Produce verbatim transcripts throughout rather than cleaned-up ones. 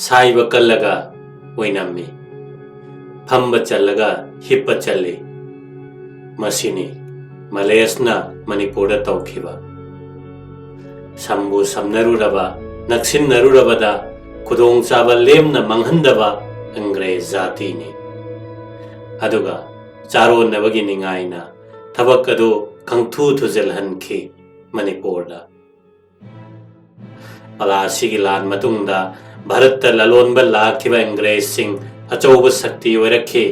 ꯁꯥꯏꯕ ꯀꯜꯂꯒ ꯑꯣꯏꯅꯝꯃꯤ, ꯐꯝꯕ ꯆꯜꯂꯒ ꯍꯤꯞꯄ ꯆꯜꯂꯤ꯫ ꯃꯁꯤꯅꯤ ꯃꯂꯦꯁꯅ ꯃꯅꯤꯄꯨꯔꯗ ꯇꯧꯈꯤꯕ꯫ ꯁꯝꯕꯨ ꯁꯝꯅꯔꯨꯔꯕ, ꯅꯛꯁꯤꯟꯅꯔꯨꯔꯕꯗ ꯈꯨꯗꯣꯡꯆꯥꯕ ꯂꯦꯝꯅ ꯃꯥꯡꯍꯟꯗꯕ ꯑꯪꯒ꯭ꯔꯦꯖ ꯖꯥꯇꯤꯅꯤ꯫ ꯑꯗꯨꯒ ꯆꯥꯔꯣꯟꯅꯕꯒꯤ ꯅꯤꯡꯉꯥꯏꯅ ꯊꯕꯛ ꯑꯗꯨ ꯈꯪꯊꯨ ꯊꯨꯖꯜꯍꯟꯈꯤ ꯃꯅꯤꯄꯨꯔꯗ꯫ ꯄꯂꯥꯁꯤꯒꯤ ꯂꯥꯟ ꯃꯇꯨꯡꯗ ꯚꯥꯔꯠꯇ ꯂꯂꯣꯟꯕ ꯂꯥꯛꯈꯤꯕ ꯑꯪꯒ꯭ꯔꯦꯖꯁꯤꯡ ꯑꯆꯧꯕ ꯁꯛꯇꯤ ꯑꯣꯏꯔꯛꯈꯤ,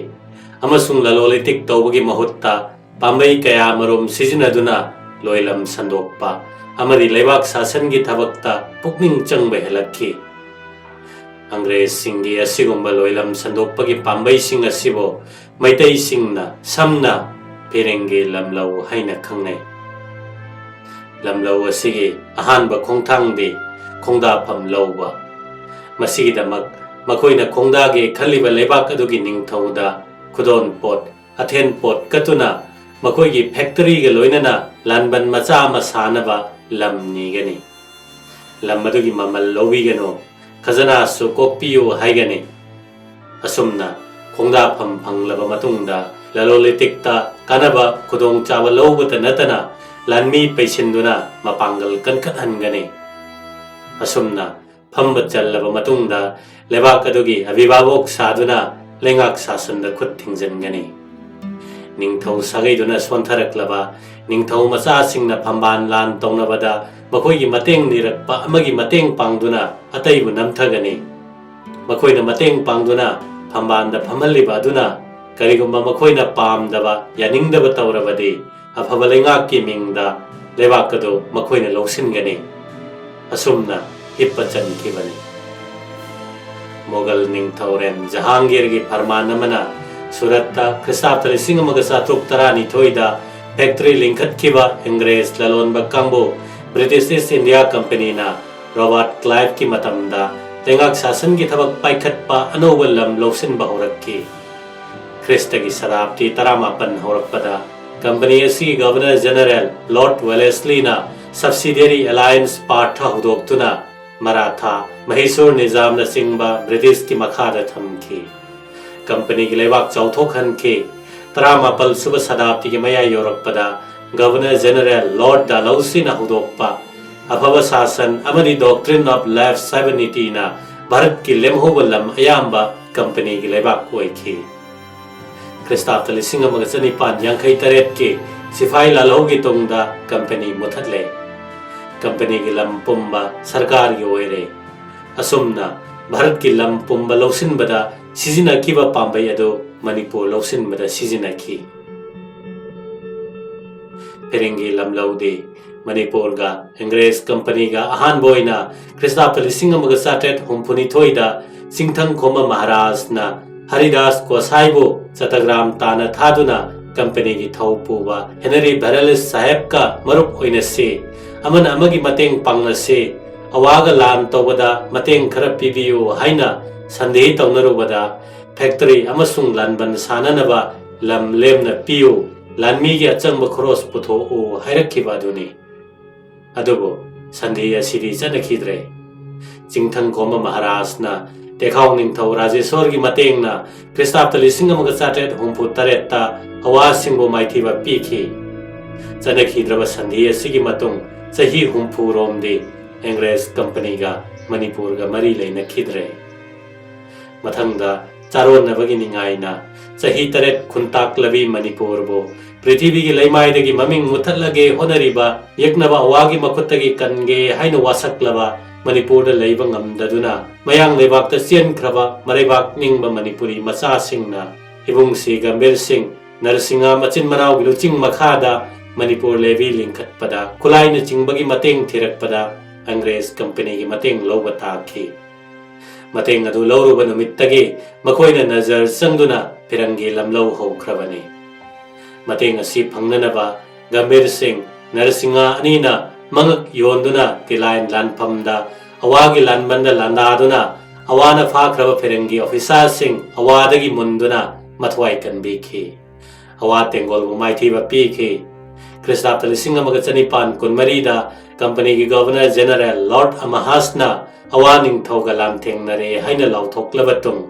ꯑꯃꯁꯨꯡ ꯂꯂꯣꯟ ꯏꯇꯤꯛ ꯇꯧꯕꯒꯤ ꯃꯍꯨꯠꯇ ꯄꯥꯝꯕꯩ ꯀꯌꯥꯃꯔꯨꯝ ꯁꯤꯖꯤꯟꯅꯗꯨꯅ ꯂꯣꯏꯂꯝ ꯁꯟꯗꯣꯛꯄ ꯑꯃꯗꯤ ꯂꯩꯕꯥꯛ ꯁꯥꯁꯟꯒꯤ ꯊꯕꯛꯇ ꯄꯨꯛꯅꯤꯡ ꯆꯪꯕ ꯍꯦꯜꯂꯛꯈꯤ꯫ ꯑꯪꯒ꯭ꯔꯦꯖꯁꯤꯡꯒꯤ ꯑꯁꯤꯒꯨꯝꯕ ꯂꯣꯏꯂꯝ ꯁꯟꯗꯣꯛꯄꯒꯤ ꯄꯥꯝꯕꯩꯁꯤꯡ ꯑꯁꯤꯕꯨ ꯃꯩꯇꯩꯁꯤꯡꯅ ꯁꯝꯅ ꯐꯤꯔꯦꯡꯒꯤ ꯂꯝꯂꯧ ꯍꯥꯏꯅ ꯈꯪꯅꯩ꯫ ꯂꯝꯂꯧ ꯑꯁꯤꯒꯤ ꯑꯍꯥꯟꯕ ꯈꯣꯡꯊꯥꯡꯗꯤ ꯈꯣꯡꯗꯥꯐꯝ ꯂꯧꯕ꯫ ꯃꯁꯤꯒꯤꯗꯃꯛ ꯃꯈꯣꯏꯅ ꯈꯣꯡꯗꯥꯒꯦ ꯈꯜꯂꯤꯕ ꯂꯩꯕꯥꯛ ꯑꯗꯨꯒꯤ ꯅꯤꯡꯊꯧꯗ ꯈꯨꯗꯣꯟꯄꯣꯠ, ꯑꯊꯦꯟꯄꯣꯠ ꯀꯠꯇꯨꯅ ꯃꯈꯣꯏꯒꯤ ꯐꯦꯛꯇꯔꯤꯒ ꯂꯣꯏꯅꯅ ꯂꯥꯟꯕꯟ ꯃꯆꯥ ꯑꯃ ꯁꯥꯅꯕ ꯂꯝ ꯅꯤꯒꯅꯤ꯫ ꯂꯝ ꯑꯗꯨꯒꯤ ꯃꯃꯜ ꯂꯧꯕꯤꯒꯅꯨ, ꯈꯖꯅꯥꯁꯨ ꯀꯣꯛꯄꯤꯌꯨ ꯍꯥꯏꯒꯅꯤ꯫ ꯑꯁꯨꯝꯅ ꯈꯣꯡꯗꯥꯐꯝ ꯐꯪꯂꯕ ꯃꯇꯨꯡꯗ ꯂꯂꯣꯟ ꯏꯇꯤꯛꯇ ꯀꯥꯟꯅꯕ ꯈꯨꯗꯣꯡꯆꯥꯕ ꯂꯧꯕꯇ ꯅꯠꯇꯅ ꯂꯥꯟꯃꯤ ꯄꯩꯁꯤꯟꯗꯨꯅ ꯃꯄꯥꯡꯒꯜ ꯀꯟꯈꯠꯍꯟꯒꯅꯤ꯫ ꯑꯁꯨꯝꯅ ꯐꯝꯕ ꯆꯜꯂꯕ ꯃꯇꯨꯡꯗ ꯂꯩꯕꯥꯛ ꯑꯗꯨꯒꯤ ꯑꯚꯤꯚꯥꯕꯣꯛ ꯁꯥꯗꯨꯅ ꯂꯩꯉꯥꯛ ꯁꯥꯁꯟꯗ ꯈꯨꯠ ꯊꯤꯡꯖꯤꯟꯒꯅꯤ꯫ ꯅꯤꯡꯊꯧ ꯁꯥꯒꯩꯗꯨꯅ ꯁꯣꯟꯊꯔꯛꯂꯕ ꯅꯤꯡꯊꯧ ꯃꯆꯥꯁꯤꯡꯅ ꯐꯝꯕꯥꯜ ꯂꯥꯟ ꯇꯧꯅꯕꯗ ꯃꯈꯣꯏꯒꯤ ꯃꯇꯦꯡ ꯅꯤꯔꯛꯄ ꯑꯃꯒꯤ ꯃꯇꯦꯡ ꯄꯥꯡꯗꯨꯅ ꯑꯇꯩꯕꯨ ꯅꯝꯊꯒꯅꯤ꯫ ꯃꯈꯣꯏꯅ ꯃꯇꯦꯡ ꯄꯥꯡꯗꯨꯅ ꯐꯝꯕꯥꯜꯗ ꯐꯝꯍꯜꯂꯤꯕ ꯑꯗꯨꯅ ꯀꯔꯤꯒꯨꯝꯕ ꯃꯈꯣꯏꯅ ꯄꯥꯝꯗꯕ, ꯌꯥꯅꯤꯡꯗꯕ ꯇꯧꯔꯕꯗꯤ ꯑꯐꯕ ꯂꯩꯉꯥꯛꯀꯤ ꯃꯤꯡꯗ ꯂꯩꯕꯥꯛ ꯑꯗꯨ ꯃꯈꯣꯏꯅ ꯂꯧꯁꯤꯟꯒꯅꯤ꯫ ꯑꯁꯨꯝꯅ ꯍꯤꯞꯄ ꯆꯟꯈꯤꯕꯅꯤ꯫ ꯃꯣꯒꯜ ꯅꯤꯡꯊꯧꯔꯦꯜ ꯖꯍꯥꯡꯒꯤꯔꯒꯤ ꯐꯔꯃꯥꯟ ꯑꯃꯅ ꯁꯨꯔꯠꯇ ꯈ꯭ꯔꯤꯁꯇꯥꯕꯗ ꯂꯤꯁꯤꯡ ꯑꯃꯒ ꯆꯥꯇ꯭ꯔꯨꯛ ꯇꯔꯥꯅꯤꯊꯣꯏꯗ ꯐꯦꯛꯇꯔꯤ ꯂꯤꯡꯈꯠꯈꯤꯕ ꯏꯪꯒ꯭ꯔꯦꯖ ꯂꯂꯣꯟꯕ ꯀꯥꯡꯕꯨ ꯕ꯭ꯔꯤꯇꯤꯁ ꯏꯁ ꯏꯟꯗꯤꯌꯥ ꯀꯝꯄꯦꯅꯤꯅ ꯔꯣꯕꯥꯔꯠ ꯀ꯭ꯂꯥꯏꯚꯀꯤ ꯃꯇꯝꯗ ꯂꯩꯉꯥꯛ ꯁꯥꯁꯟꯒꯤ ꯊꯕꯛ ꯄꯥꯏꯈꯠꯄ ꯑꯅꯧꯕ ꯂꯝ ꯂꯧꯁꯤꯟꯕ ꯍꯧꯔꯛꯈꯤ꯫ ꯈ꯭ꯔꯤꯁꯇꯒꯤ ꯁꯇꯥꯕꯗꯤ ꯇꯔꯥꯃꯥꯄꯟ ꯍꯧꯔꯛꯄꯗ ꯀꯝꯄꯅꯤ ꯑꯁꯤꯒꯤ governor general ꯂꯣꯔꯗ ꯋꯦꯂꯦꯁꯂꯤꯅ subsidiary ꯑꯦꯂꯥꯌꯟꯁ part ꯍꯧꯗꯣꯛꯇꯨꯅ Maratha, ꯃꯍꯤꯁꯨꯔ ꯅꯤꯖꯥꯝꯅꯆꯤꯡꯕ ꯕ꯭ꯔꯤꯇꯤꯁꯀꯤ ꯃꯈꯥꯗ ꯊꯝꯈꯤ꯫ ꯀꯝꯄꯅꯤꯒꯤ ꯂꯩꯕꯥꯛ ꯆꯥꯎꯊꯣꯛꯍꯟꯈꯤ꯫ ꯇꯔꯥꯃꯥꯄꯜ ꯁꯨꯕ ꯁꯇꯥꯕꯗꯤꯒꯤ ꯃꯌꯥꯏ ꯌꯧꯔꯛꯄꯗ ꯒꯕꯔꯅꯔ ꯖꯦꯅꯔꯦꯜ ꯂꯣꯔꯗ ꯗꯥꯂꯍꯧꯁꯤꯅ ꯍꯧꯗꯣꯛꯄ ꯑꯐꯕ ꯁꯥꯁꯟ ꯑꯃꯗꯤ Doctrine of Lapse ꯍꯥꯏꯕ ꯅꯤꯇꯤꯅ ꯚꯥꯔꯠꯀꯤ ꯂꯦꯝꯍꯧꯕ ꯂꯝ ꯑꯌꯥꯝꯕ ꯀꯝꯄꯅꯤꯒꯤ ꯂꯩꯕꯥꯛ ꯑꯣꯏꯈꯤ꯫ ꯈ꯭ꯔꯤꯁꯇꯥꯕꯗ ꯂꯤꯁꯤꯡ ꯑꯃꯒ ꯆꯅꯤꯄꯥꯟ ꯌꯥꯡꯈꯩ ꯇꯔꯦꯠꯀꯤ ꯁꯤꯐꯥꯏ ꯂꯥꯜꯍꯧꯒꯤ ꯇꯨꯡꯗ ꯀꯝꯄꯅꯤ ꯃꯨꯊꯠꯂꯦ꯫ ꯀꯝꯄꯅꯤꯒꯤ ꯂꯝ ꯄꯨꯝꯕ ꯁꯔꯀꯥꯔꯒꯤ ꯑꯣꯏꯔꯦ꯫ ꯑꯁꯨꯝꯅ ꯚꯥꯔꯠꯀꯤ ꯂꯝ ꯄꯨꯝꯕ ꯂꯧꯁꯤꯟꯕꯗ ꯁꯤꯖꯤꯟꯅꯈꯤꯕ ꯄꯥꯝꯕꯩ ꯑꯗꯨ ꯃꯅꯤꯄꯨꯔ ꯂꯧꯁꯤꯟꯕꯗ ꯁꯤꯖꯤꯟꯅꯈꯤ꯫ ꯐꯤꯔꯤꯡꯒꯤ ꯂꯝꯂꯧꯗꯤ ꯃꯅꯤꯄꯨꯔꯒ ꯏꯪꯒ꯭ꯔꯦꯖ ꯀꯝꯄꯅꯤꯒ ꯑꯍꯥꯟꯕ ꯑꯣꯏꯅ ꯈ꯭ꯔꯤꯁꯇꯥꯕꯗ ꯂꯤꯁꯤꯡ ꯑꯃꯒ ꯆꯥꯇ꯭ꯔꯦꯠ ꯍꯨꯝꯐꯨꯅꯤꯊꯣꯏꯗ ꯆꯤꯡꯊꯪꯈꯣꯝꯕ ꯃꯍꯥꯔꯥꯖꯅ ꯍꯔꯤꯗꯥꯁ ꯒꯣꯁꯥꯏꯕꯨ ꯆꯇꯒ꯭ꯔꯥꯝ ꯇꯥꯅ ꯊꯥꯗꯨꯅ ꯀꯝꯄꯅꯤꯒꯤ ꯊꯧ ꯄꯨꯕ ꯍꯦꯅꯔꯤ ꯚꯦꯔꯦꯂꯤꯁ ꯁꯥꯍꯦꯕꯀ ꯃꯔꯨꯞ ꯑꯣꯏꯅꯁꯤ, ꯑꯃꯅ ꯑꯃꯒꯤ ꯃꯇꯦꯡ ꯄꯥꯡꯅꯁꯤ, ꯑꯋꯥꯒ ꯂꯥꯟ ꯇꯧꯕꯗ ꯃꯇꯦꯡ ꯈꯔ ꯄꯤꯕꯤꯌꯨ ꯍꯥꯏꯅ ꯁꯟꯙꯤ ꯇꯧꯅꯔꯨꯕꯗ ꯐꯦꯛꯇꯔꯤ ꯑꯃꯁꯨꯡ ꯂꯥꯟꯕꯟ ꯁꯥꯅꯅꯕ ꯂꯝ ꯂꯦꯝꯅ ꯄꯤꯌꯨ, ꯂꯥꯟꯃꯤꯒꯤ ꯑꯆꯪꯕ ꯈꯣꯔꯣꯁ ꯄꯨꯊꯣꯛꯎ ꯍꯥꯏꯔꯛꯈꯤꯕ ꯑꯗꯨꯅꯤ꯫ ꯑꯗꯨꯕꯨ ꯁꯟꯙꯤ ꯑꯁꯤꯗꯤ ꯆꯠꯅꯈꯤꯗ꯭ꯔꯦ꯫ ꯆꯤꯡꯊꯪꯈꯣꯝꯕ ꯃꯍꯥꯔꯥꯖꯅ ꯇꯦꯈꯥꯎ ꯅꯤꯡꯊꯧ ꯔꯥꯖꯦꯁꯣꯔꯒꯤ ꯃꯇꯦꯡꯅ ꯈ꯭ꯔꯤꯁꯇꯥꯕꯗ ꯂꯤꯁꯤꯡ ꯑꯃꯒ ꯆꯥꯇ꯭ꯔꯦꯠ ꯍꯨꯝꯐꯨ ꯇꯔꯦꯠꯇ ꯑꯋꯥꯁꯤꯡꯕꯨ ꯃꯥꯏꯊꯤꯕ ꯄꯤꯈꯤ꯫ ꯆꯠꯅꯈꯤꯗ꯭ꯔꯕ ꯁꯟꯙꯤ ꯑꯁꯤꯒꯤ ꯃꯇꯨꯡ ꯆꯍꯤ ꯍꯨꯝꯐꯨ ꯔꯣꯝꯗꯤ ꯏꯪꯒ꯭ꯔꯦꯖ ꯀꯝꯄꯅꯤꯒ ꯃꯅꯤꯄꯨꯔꯒ ꯃꯔꯤ ꯂꯩꯅꯈꯤꯗ꯭ꯔꯦ꯫ ꯃꯊꯪꯗ ꯆꯥꯔꯣꯟꯅꯕꯒꯤ ꯅꯤꯡꯉꯥꯏꯅ ꯆꯍꯤ ꯇꯔꯦꯠ ꯈꯨꯟꯇꯥꯛꯂꯕꯤ ꯃꯅꯤꯄꯨꯔꯕꯨ ꯄ꯭ꯔꯤꯊꯤꯕꯤꯒꯤ ꯂꯩꯃꯥꯏꯗꯒꯤ ꯃꯃꯤꯡ ꯃꯨꯠꯊꯠꯂꯒꯦ ꯍꯣꯠꯅꯔꯤꯕ ꯌꯦꯛꯅꯕ ꯑꯋꯥꯒꯤ ꯃꯈꯨꯠꯇꯒꯤ ꯀꯟꯒꯦ ꯍꯥꯏꯅ ꯋꯥꯁꯛꯂꯕ ꯃꯅꯤꯄꯨꯔꯗ ꯂꯩꯕ ꯉꯝꯗꯗꯨꯅ ꯃꯌꯥꯡ ꯂꯩꯕꯥꯛꯇ ꯆꯦꯟꯈ꯭ꯔꯕ ꯃꯔꯩꯕꯥꯛ ꯅꯤꯡꯕ ꯃꯅꯤꯄꯨꯔꯤ ꯃꯆꯥꯁꯤꯡꯅ ꯏꯕꯨꯡꯁꯤ ꯒꯝꯚꯤꯔ ꯁꯤꯡ, ꯅꯔꯁꯤꯡꯍ ꯃꯆꯤꯟ ꯃꯅꯥꯎꯒꯤ ꯂꯨꯆꯤꯡ ꯃꯈꯥꯗ ꯃꯅꯤꯄꯨꯔ ꯂꯦꯚꯤ ꯂꯤꯡꯈꯠꯄꯗ ꯈꯨꯠꯂꯥꯏꯅꯆꯤꯡꯕꯒꯤ ꯃꯇꯦꯡ ꯊꯤꯔꯛꯄꯗ ꯑꯪꯒ꯭ꯔꯦꯖ ꯀꯝꯄꯅꯤꯒꯤ ꯃꯇꯦꯡ ꯂꯧꯕ ꯇꯥꯈꯤ꯫ ꯃꯇꯦꯡ ꯑꯗꯨ ꯂꯧꯔꯨꯕ ꯅꯨꯃꯤꯠꯇꯒꯤ ꯃꯈꯣꯏꯅ ꯅꯖꯔ ꯆꯪꯗꯨꯅ ꯐꯤꯔꯪꯒꯤ ꯂꯝꯂꯧ ꯍꯧꯈ꯭ꯔꯕꯅꯤ꯫ ꯃꯇꯦꯡ ꯑꯁꯤ ꯐꯪꯅꯅꯕ ꯒꯝꯚꯤꯔ ꯁꯤꯡ, ꯅꯔꯁꯤꯡꯍ ꯑꯅꯤꯅ ꯃꯉꯛ ꯌꯣꯟꯗꯨꯅ ꯇꯤꯂꯥꯏꯟ ꯂꯥꯟꯐꯝꯗ ꯑꯋꯥꯒꯤ ꯂꯥꯟꯕꯟꯗ ꯂꯥꯟꯗꯥꯗꯨꯅ ꯑꯋꯥꯅ ꯐꯥꯈ꯭ꯔꯕ ꯐꯤꯔꯪꯒꯤ ꯑꯣꯐꯤꯁꯥꯔꯁꯤꯡ ꯑꯋꯥꯗꯒꯤ ꯃꯨꯟꯗꯨꯅ ꯃꯊ꯭ꯋꯥꯏ ꯀꯟꯕꯤꯈꯤ꯫ ꯑꯋꯥ ꯇꯦꯡꯒꯣꯜꯕꯨ ꯃꯥꯏꯊꯤꯕ ꯄꯤꯈꯤ꯫ ꯈ꯭ꯔꯤꯁꯇꯥꯕꯇ ꯂꯤꯁꯤꯡ ꯑꯃꯒ ꯆꯅꯤꯄꯥꯟ ꯀꯨꯟꯃꯔꯤꯗ ꯀꯝꯄꯅꯤꯒꯤ ꯒꯣꯚꯔꯅꯔ ꯖꯦꯅꯔꯦꯜ ꯂꯣꯔꯗ ꯑꯃꯍꯥꯁꯅ ꯑꯋꯥ ꯅꯤꯡꯊꯧꯒ ꯂꯥꯟꯊꯦꯡꯅꯔꯦ ꯍꯥꯏꯅ ꯂꯥꯎꯊꯣꯛꯂꯕ ꯇꯨꯡ,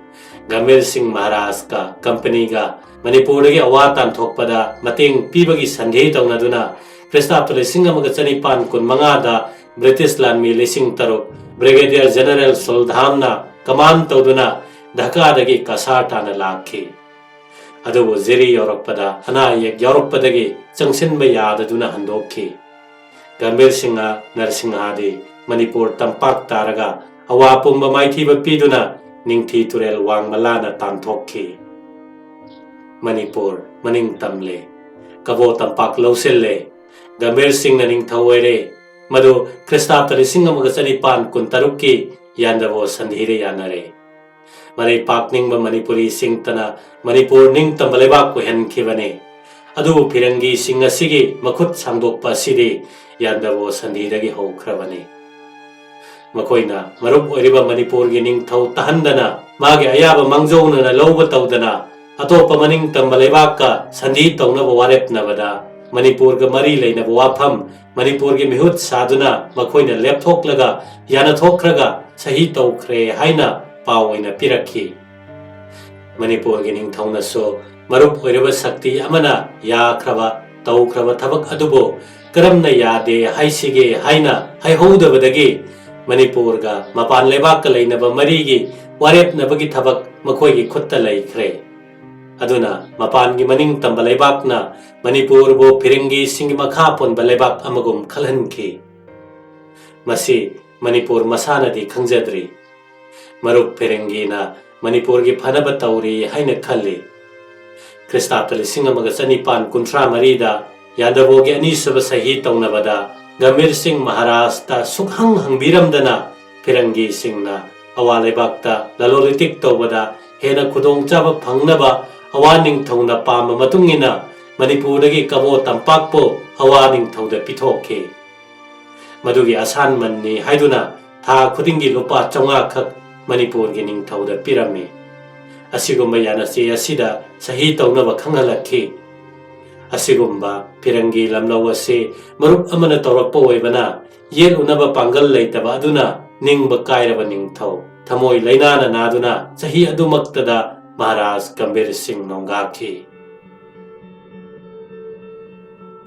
ꯒꯝꯚꯤꯔ ꯁꯤꯡ ꯃꯍꯥꯔꯥꯖꯀ ꯀꯝꯄꯅꯤꯒ ꯃꯅꯤꯄꯨꯔꯗꯒꯤ ꯑꯋꯥ ꯇꯥꯟꯊꯣꯛꯄꯗ ꯃꯇꯦꯡ ꯄꯤꯕꯒꯤ ꯁꯟꯙꯤ ꯇꯧꯅꯗꯨꯅ ꯈ꯭ꯔꯤꯁꯇꯥꯕꯇ ꯂꯤꯁꯤꯡ ꯑꯃꯒ ꯆꯅꯤꯄꯥꯟ ꯀꯨꯟꯃꯉꯥꯗ ꯕ꯭ꯔꯤꯇꯤꯁ ꯂꯥꯟꯃꯤ ꯂꯤꯁꯤꯡ ꯇꯔꯨꯛ ꯕ꯭ꯔꯤꯒꯦꯗꯤꯌꯔ ꯖꯦꯅꯔꯦꯜ ꯁꯨꯜꯙꯥꯝꯅ ꯀꯃꯥꯟ ꯇꯧꯗꯨꯅ ꯙꯀꯥꯗꯒꯤ ꯀꯁꯥꯔ ꯇꯥꯅ ꯂꯥꯛꯈꯤ꯫ ꯑꯗꯨꯕꯨ ꯖꯤꯔꯤ ꯌꯧꯔꯛꯄꯗ ꯑꯅꯥ ꯑꯌꯦꯛ ꯌꯥꯎꯔꯛꯄꯗꯒꯤ ꯆꯪꯁꯤꯟꯕ ꯌꯥꯗꯗꯨꯅ ꯍꯟꯗꯣꯛꯈꯤ꯫ ꯒꯝꯚꯤꯔ ꯁꯤꯡꯍ ꯅꯔꯁꯤꯡꯍꯗꯤ ꯃꯅꯤꯄꯨꯔ ꯇꯝꯄꯥꯛ ꯇꯥꯔꯒ ꯑꯋꯥ ꯄꯨꯝꯕ ꯃꯥꯏꯊꯤꯕ ꯄꯤꯗꯨꯅ ꯅꯤꯡꯊꯤ ꯇꯨꯔꯦꯜ ꯋꯥꯡꯃ ꯂꯥꯟꯅ ꯇꯥꯟꯊꯣꯛꯈꯤ꯫ ꯃꯅꯤꯄꯨꯔ ꯃꯅꯤꯡ ꯇꯝꯂꯦ꯫ ꯀꯕꯣ ꯇꯝꯄꯥꯛ ꯂꯧꯁꯤꯜꯂꯦ꯫ ꯒꯝꯚꯤꯔ ꯁꯤꯡꯅ ꯅꯤꯡꯊꯧ ꯑꯣꯏꯔꯦ꯫ ꯃꯗꯨ ꯈ꯭ꯔꯤꯁꯇꯥꯕꯇ ꯂꯤꯁꯤꯡ ꯑꯃꯒ ꯆꯅꯤꯄꯥꯟ ꯀꯨꯟꯇꯔꯨꯛꯀꯤ ꯌꯥꯟꯗꯕꯣ ꯁꯟꯙꯤꯗ ꯌꯥꯅꯔꯦ꯫ ꯃꯔꯩ ꯄꯥꯛꯅꯤꯡꯕ ꯃꯅꯤꯄꯨꯔꯤꯁꯤꯡꯇꯅ ꯃꯅꯤꯄꯨꯔ ꯅꯤꯡꯇꯝꯕ ꯂꯩꯕꯥꯛ ꯑꯣꯏꯍꯟꯈꯤꯕꯅꯤ꯫ ꯑꯗꯨꯕꯨ ꯐꯤꯔꯪꯒꯤꯁꯤꯡ ꯑꯁꯤꯒꯤ ꯃꯈꯨꯠ ꯁꯥꯡꯗꯣꯛꯄ ꯑꯁꯤꯗꯤ ꯌꯥꯟꯗꯕꯣ ꯁꯟꯙꯤꯗꯒꯤ ꯍꯧꯈ꯭ꯔꯕꯅꯤ꯫ ꯃꯈꯣꯏꯅ ꯃꯔꯨꯞ ꯑꯣꯏꯔꯤꯕ ꯃꯅꯤꯄꯨꯔꯒꯤ ꯅꯤꯡꯊꯧ ꯇꯥꯍꯟꯗꯅ ꯃꯥꯒꯤ ꯑꯌꯥꯕ ꯃꯥꯡꯖꯧꯅꯅ ꯂꯧꯕ ꯇꯧꯗꯅ ꯑꯇꯣꯞꯄ ꯃꯅꯤꯡ ꯇꯝꯕ ꯂꯩꯕꯥꯛꯀ ꯁꯟꯙꯤ ꯇꯧꯅꯕ ꯋꯥꯔꯦꯞꯅꯕꯗ ꯃꯅꯤꯄꯨꯔꯒ ꯃꯔꯤ ꯂꯩꯅꯕ ꯋꯥꯐꯝ ꯃꯅꯤꯄꯨꯔꯒꯤ ꯃꯤꯍꯨꯠ ꯁꯥꯗꯨꯅ ꯃꯈꯣꯏꯅ ꯂꯦꯞꯊꯣꯛꯂꯒ ꯌꯥꯅꯊꯣꯛꯈ꯭ꯔꯒ ꯁꯍꯤ ꯇꯧꯈ꯭ꯔꯦ ꯍꯥꯏꯅ ꯄꯥꯎ ꯑꯣꯏꯅ ꯄꯤꯔꯛꯈꯤ꯫ ꯃꯅꯤꯄꯨꯔꯒꯤ ꯅꯤꯡꯊꯧꯅꯁꯨ ꯃꯔꯨꯞ ꯑꯣꯏꯔꯕ ꯁꯛꯇꯤ ꯑꯃꯅ ꯌꯥꯈ꯭ꯔꯕ ꯇꯧꯈ꯭ꯔꯕ ꯊꯕꯛ ꯑꯗꯨꯕꯨ ꯀꯔꯝꯅ ꯌꯥꯗꯦ ꯍꯥꯏꯁꯤꯒꯦ ꯍꯥꯏꯅ ꯍꯥꯏꯍꯧꯗꯕꯗꯒꯤ ꯃꯅꯤꯄꯨꯔꯒ ꯃꯄꯥꯟ ꯂꯩꯕꯥꯛꯀ ꯂꯩꯅꯕ ꯃꯔꯤꯒꯤ ꯋꯥꯔꯦꯞꯅꯕꯒꯤ ꯊꯕꯛ ꯃꯈꯣꯏꯒꯤ ꯈꯨꯠꯇ ꯂꯩꯈ꯭ꯔꯦ꯫ ꯑꯗꯨꯅ ꯃꯄꯥꯟꯒꯤ ꯃꯅꯤꯡ ꯇꯝꯕ ꯂꯩꯕꯥꯛꯅ ꯃꯅꯤꯄꯨꯔꯕꯨ ꯐꯤꯔꯪꯒꯤꯁꯤꯡꯒꯤ ꯃꯈꯥ ꯄꯣꯟꯕ ꯂꯩꯕꯥꯛ ꯑꯃꯒꯨꯝ ꯈꯜꯍꯟꯈꯤ꯫ ꯃꯁꯤ ꯃꯅꯤꯄꯨꯔ ꯃꯁꯥꯅꯗꯤ ꯈꯪꯖꯗ꯭ꯔꯤ꯫ ꯃꯔꯨꯞ ꯐꯤꯔꯪꯒꯤꯅ ꯃꯅꯤꯄꯨꯔꯒꯤ ꯐꯅꯕ ꯇꯧꯔꯤ ꯍꯥꯏꯅ ꯈꯜꯂꯤ꯫ ꯈ꯭ꯔꯤꯁꯇꯥꯕꯇ ꯂꯤꯁꯤꯡ ꯑꯃꯒ ꯆꯅꯤꯄꯥꯟ ꯀꯨꯟꯊ꯭ꯔꯥ ꯃꯔꯤꯗ ꯌꯥꯗꯕꯣꯒꯤ ꯑꯅꯤꯁꯨꯕ ꯁꯍꯤ ꯇꯧꯅꯕꯗ ꯒꯝꯚꯤꯔ ꯁꯤꯡ ꯃꯍꯥꯔꯥꯖꯇ ꯁꯨꯛꯍꯪ ꯍꯪꯕꯤꯔꯝꯗꯅ ꯐꯤꯔꯪꯒꯤꯁꯤꯡꯅ ꯑꯋꯥ ꯂꯩꯕꯥꯛꯇ ꯂꯂꯣꯟ ꯏꯇꯤꯛ ꯇꯧꯕꯗ ꯍꯦꯟꯅ ꯈꯨꯗꯣꯡꯆꯥꯕ ꯐꯪꯅꯕ ꯑꯋꯥ ꯅꯤꯡꯊꯧꯅ ꯄꯥꯝꯕ ꯃꯇꯨꯡ ꯏꯟꯅ ꯃꯅꯤꯄꯨꯔꯗꯒꯤ ꯀꯕꯣ ꯇꯝꯄꯥꯛꯄꯨ ꯑꯋꯥ ꯅꯤꯡꯊꯧꯗ ꯄꯤꯊꯣꯛꯈꯤ꯫ ꯃꯗꯨꯒꯤ ꯑꯁꯥꯟꯃꯟꯅꯤ ꯍꯥꯏꯗꯨꯅ ꯊꯥ ꯈꯨꯗꯤꯡꯒꯤ ꯂꯨꯄꯥ ꯆꯥꯝꯃꯉꯥ ꯈꯛ ꯃꯅꯤꯄꯨꯔꯒꯤ ꯅꯤꯡꯊꯧꯗ ꯄꯤꯔꯝꯃꯤ꯫ ꯑꯁꯤꯒꯨꯝꯕ ꯌꯥꯅꯆꯦ ꯑꯁꯤꯗ ꯁꯍꯤ ꯇꯧꯅꯕ ꯈꯪꯍꯜꯂꯛꯈꯤ꯫ ꯑꯁꯤꯒꯨꯝꯕ ꯐꯤꯔꯪꯒꯤ ꯂꯝꯂꯧ ꯑꯁꯤ ꯃꯔꯨꯞ ꯑꯃꯅ ꯇꯧꯔꯛꯄ ꯑꯣꯏꯕꯅ, ꯌꯦꯠꯂꯨꯅꯕ ꯄꯥꯡꯒꯜ ꯂꯩꯇꯕ ꯑꯗꯨꯅ ꯅꯤꯡꯕ ꯀꯥꯏꯔꯕ ꯅꯤꯡꯊꯧ, ꯊꯃꯣꯏ ꯂꯩꯅꯥꯅ ꯅꯥꯗꯨꯅ ꯆꯍꯤ ꯑꯗꯨꯃꯛꯇꯗ ꯃꯍꯥꯔꯥꯖ ꯒꯝꯚꯤꯔ ꯁꯤꯡ ꯅꯣꯡꯒꯥꯈꯤ꯫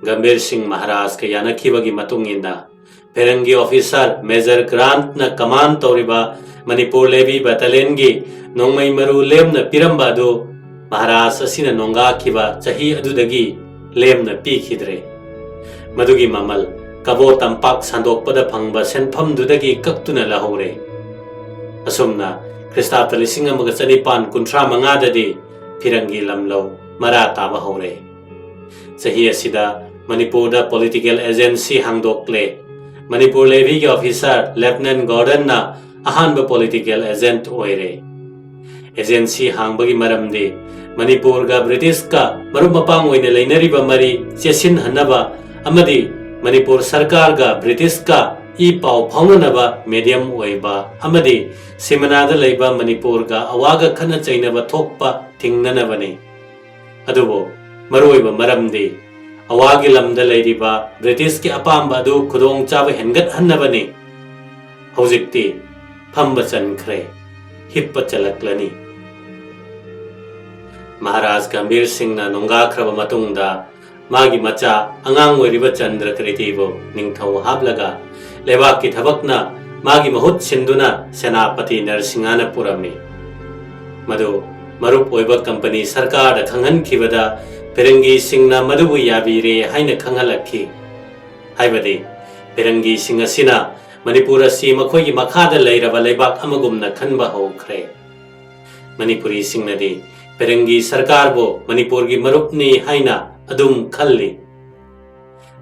ꯒꯝꯚꯤꯔ ꯁꯤꯡ ꯃꯍꯥꯔꯥꯖꯀ ꯌꯥꯅꯈꯤꯕꯒꯤ ꯃꯇꯨꯡ ꯏꯟꯅ, ꯐꯤꯔꯪꯒꯤ ꯑꯣꯐꯤꯁꯥꯔ ꯃꯦꯖꯔ ꯒ꯭ꯔꯥꯟꯠꯅ ꯀꯃꯥꯟ ꯇꯧꯔꯤꯕ ꯃꯅꯤꯄꯨꯔ ꯂꯦꯚꯤ ꯕꯦꯇꯥꯂꯤꯌꯟꯒꯤ ꯅꯣꯡꯃꯩ ꯃꯔꯨ ꯂꯦꯝꯅ ꯄꯤꯔꯝꯕ ꯑꯗꯨ ꯃꯍꯥꯔꯥꯖ ꯑꯁꯤꯅ ꯅꯣꯡꯒꯥꯈꯤꯕ ꯆꯍꯤ ꯑꯗꯨꯗꯒꯤ ꯂꯦꯝꯅ ꯄꯤꯈꯤꯗ꯭ꯔꯦ꯫ ꯃꯗꯨꯒꯤ ꯃꯃꯜ ꯀꯕꯣ ꯇꯝꯄꯥꯛ ꯁꯟꯗꯣꯛꯄꯗ ꯐꯪꯕ ꯁꯦꯟꯐꯝꯗꯨꯗꯒꯤ ꯀꯛꯇꯨꯅ ꯂꯧꯍꯧꯔꯦ꯫ ꯑꯁꯨꯝꯅ ꯈ꯭ꯔꯤꯁꯇꯥꯕꯗ ꯂꯤꯁꯤꯡ ꯑꯃꯒ ꯆꯅꯤꯄꯥꯟ ꯀꯨꯟꯊ꯭ꯔꯥ ꯃꯉꯥꯗꯗꯤ ꯐꯤꯔꯪꯒꯤ ꯂꯝꯂꯧ ꯃꯔꯥ ꯇꯥꯕ ꯍꯧꯔꯦ꯫ ꯆꯍꯤ ꯑꯁꯤꯗ ꯃꯅꯤꯄꯨꯔꯗ ꯄꯣꯂꯤꯇꯤꯀꯦꯜ ꯑꯦꯖꯦꯟꯁꯤ ꯍꯥꯡꯗꯣꯛꯂꯦ꯫ ꯃꯅꯤꯄꯨꯔ ꯂꯦꯚꯤꯒꯤ ꯑꯣꯐꯤꯁꯥꯔ ꯂꯦꯐꯇꯤꯅꯦꯟ ꯒꯣꯔꯗꯟꯅ ꯑꯍꯥꯟꯕ ꯄꯣꯂꯤꯇꯤꯀꯦꯜ ꯑꯦꯖꯦꯟꯠ ꯑꯣꯏꯔꯦ꯫ ꯑꯦꯖꯦꯟꯁꯤ ꯍꯥꯡꯕꯒꯤ ꯃꯔꯝꯗꯤ ꯃꯅꯤꯄꯨꯔꯒ ꯕ꯭ꯔꯤꯇꯤꯁꯀ ꯃꯔꯨꯞ ꯃꯄꯥꯡ ꯑꯣꯏꯅ ꯂꯩꯅꯔꯤꯕ ꯃꯔꯤ ꯆꯦꯠꯁꯤꯟꯍꯟꯅꯕ ꯑꯃꯗꯤ ꯃꯅꯤꯄꯨꯔ ꯁꯔꯀꯥꯔꯒ ꯕ꯭ꯔꯤꯇꯤꯁꯀ ꯏ ꯄꯥꯎ ꯐꯥꯎꯅꯅꯕ ꯃꯦꯗꯤꯌꯝ ꯑꯣꯏꯕ ꯑꯃꯗꯤ ꯁꯤꯃꯅꯥꯗ ꯂꯩꯕ ꯃꯅꯤꯄꯨꯔꯒ ꯑꯋꯥꯒ ꯈꯠꯅ ꯆꯩꯅꯕ ꯊꯣꯛꯄ ꯊꯤꯡꯅꯅꯕꯅꯤ꯫ ꯑꯗꯨꯕꯨ ꯃꯔꯨꯑꯣꯏꯕ ꯃꯔꯝꯗꯤ ꯑꯋꯥꯒꯤ ꯂꯝꯗ ꯂꯩꯔꯤꯕ ꯕ꯭ꯔꯤꯇꯤꯁꯀꯤ ꯑꯄꯥꯝꯕ ꯑꯗꯨ ꯈꯨꯗꯣꯡꯆꯥꯕ ꯍꯦꯟꯒꯠꯍꯟꯅꯕꯅꯤ꯫ ꯍꯧꯖꯤꯛꯇꯤ ꯐꯝꯕ ꯆꯟꯈ꯭ꯔꯦ, ꯍꯤꯞꯄ ꯆꯜꯂꯛꯂꯅꯤ꯫ ꯃꯍꯥꯔꯥꯖ ꯒꯝꯚꯤꯔ ꯁꯤꯡꯅ ꯅꯣꯡꯒꯥꯈ꯭ꯔꯕ ꯃꯇꯨꯡꯗ ꯃꯥꯒꯤ ꯃꯆꯥ ꯑꯉꯥꯡ ꯑꯣꯏꯔꯤꯕ ꯆꯟꯗ꯭ꯔꯀ꯭ꯔꯤꯇꯤꯕꯨ ꯅꯤꯡꯊꯧ ꯍꯥꯞꯂꯒ ꯂꯩꯕꯥꯛꯀꯤ ꯊꯕꯛꯅ ꯃꯥꯒꯤ ꯃꯍꯨꯠ ꯁꯤꯟꯗꯨꯅ ꯁꯦꯅꯥꯄꯇꯤ ꯅꯔꯁꯤꯡꯍꯅ ꯄꯨꯔꯝꯃꯤ꯫ ꯃꯗꯨ ꯃꯔꯨꯞ ꯑꯣꯏꯕ ꯀꯝꯄꯅꯤ ꯁꯔꯀꯥꯔꯗ ꯈꯪꯍꯟꯈꯤꯕꯗ ꯐꯤꯔꯪꯒꯤꯁꯤꯡꯅ ꯃꯗꯨꯕꯨ ꯌꯥꯕꯤꯔꯦ ꯍꯥꯏꯅ ꯈꯪꯍꯜꯂꯛꯈꯤ꯫ ꯍꯥꯏꯕꯗꯤ ꯐꯤꯔꯪꯒꯤꯁꯤꯡ ꯑꯁꯤꯅ ꯃꯅꯤꯄꯨꯔ ꯑꯁꯤ ꯃꯈꯣꯏꯒꯤ ꯃꯈꯥꯗ ꯂꯩꯔꯕ ꯂꯩꯕꯥꯛ ꯑꯃꯒꯨꯝꯅ ꯈꯟꯕ ꯍꯧꯈ꯭ꯔꯦ꯫ ꯃꯅꯤꯄꯨꯔꯤꯁꯤꯡꯅꯗꯤ ꯐꯤꯔꯪꯒꯤ ꯁꯔꯀꯥꯔꯕꯨ ꯃꯅꯤꯄꯨꯔꯒꯤ ꯃꯔꯨꯞꯅꯤ ꯍꯥꯏꯅ ꯑꯗꯨꯝ ꯈꯜꯂꯤ꯫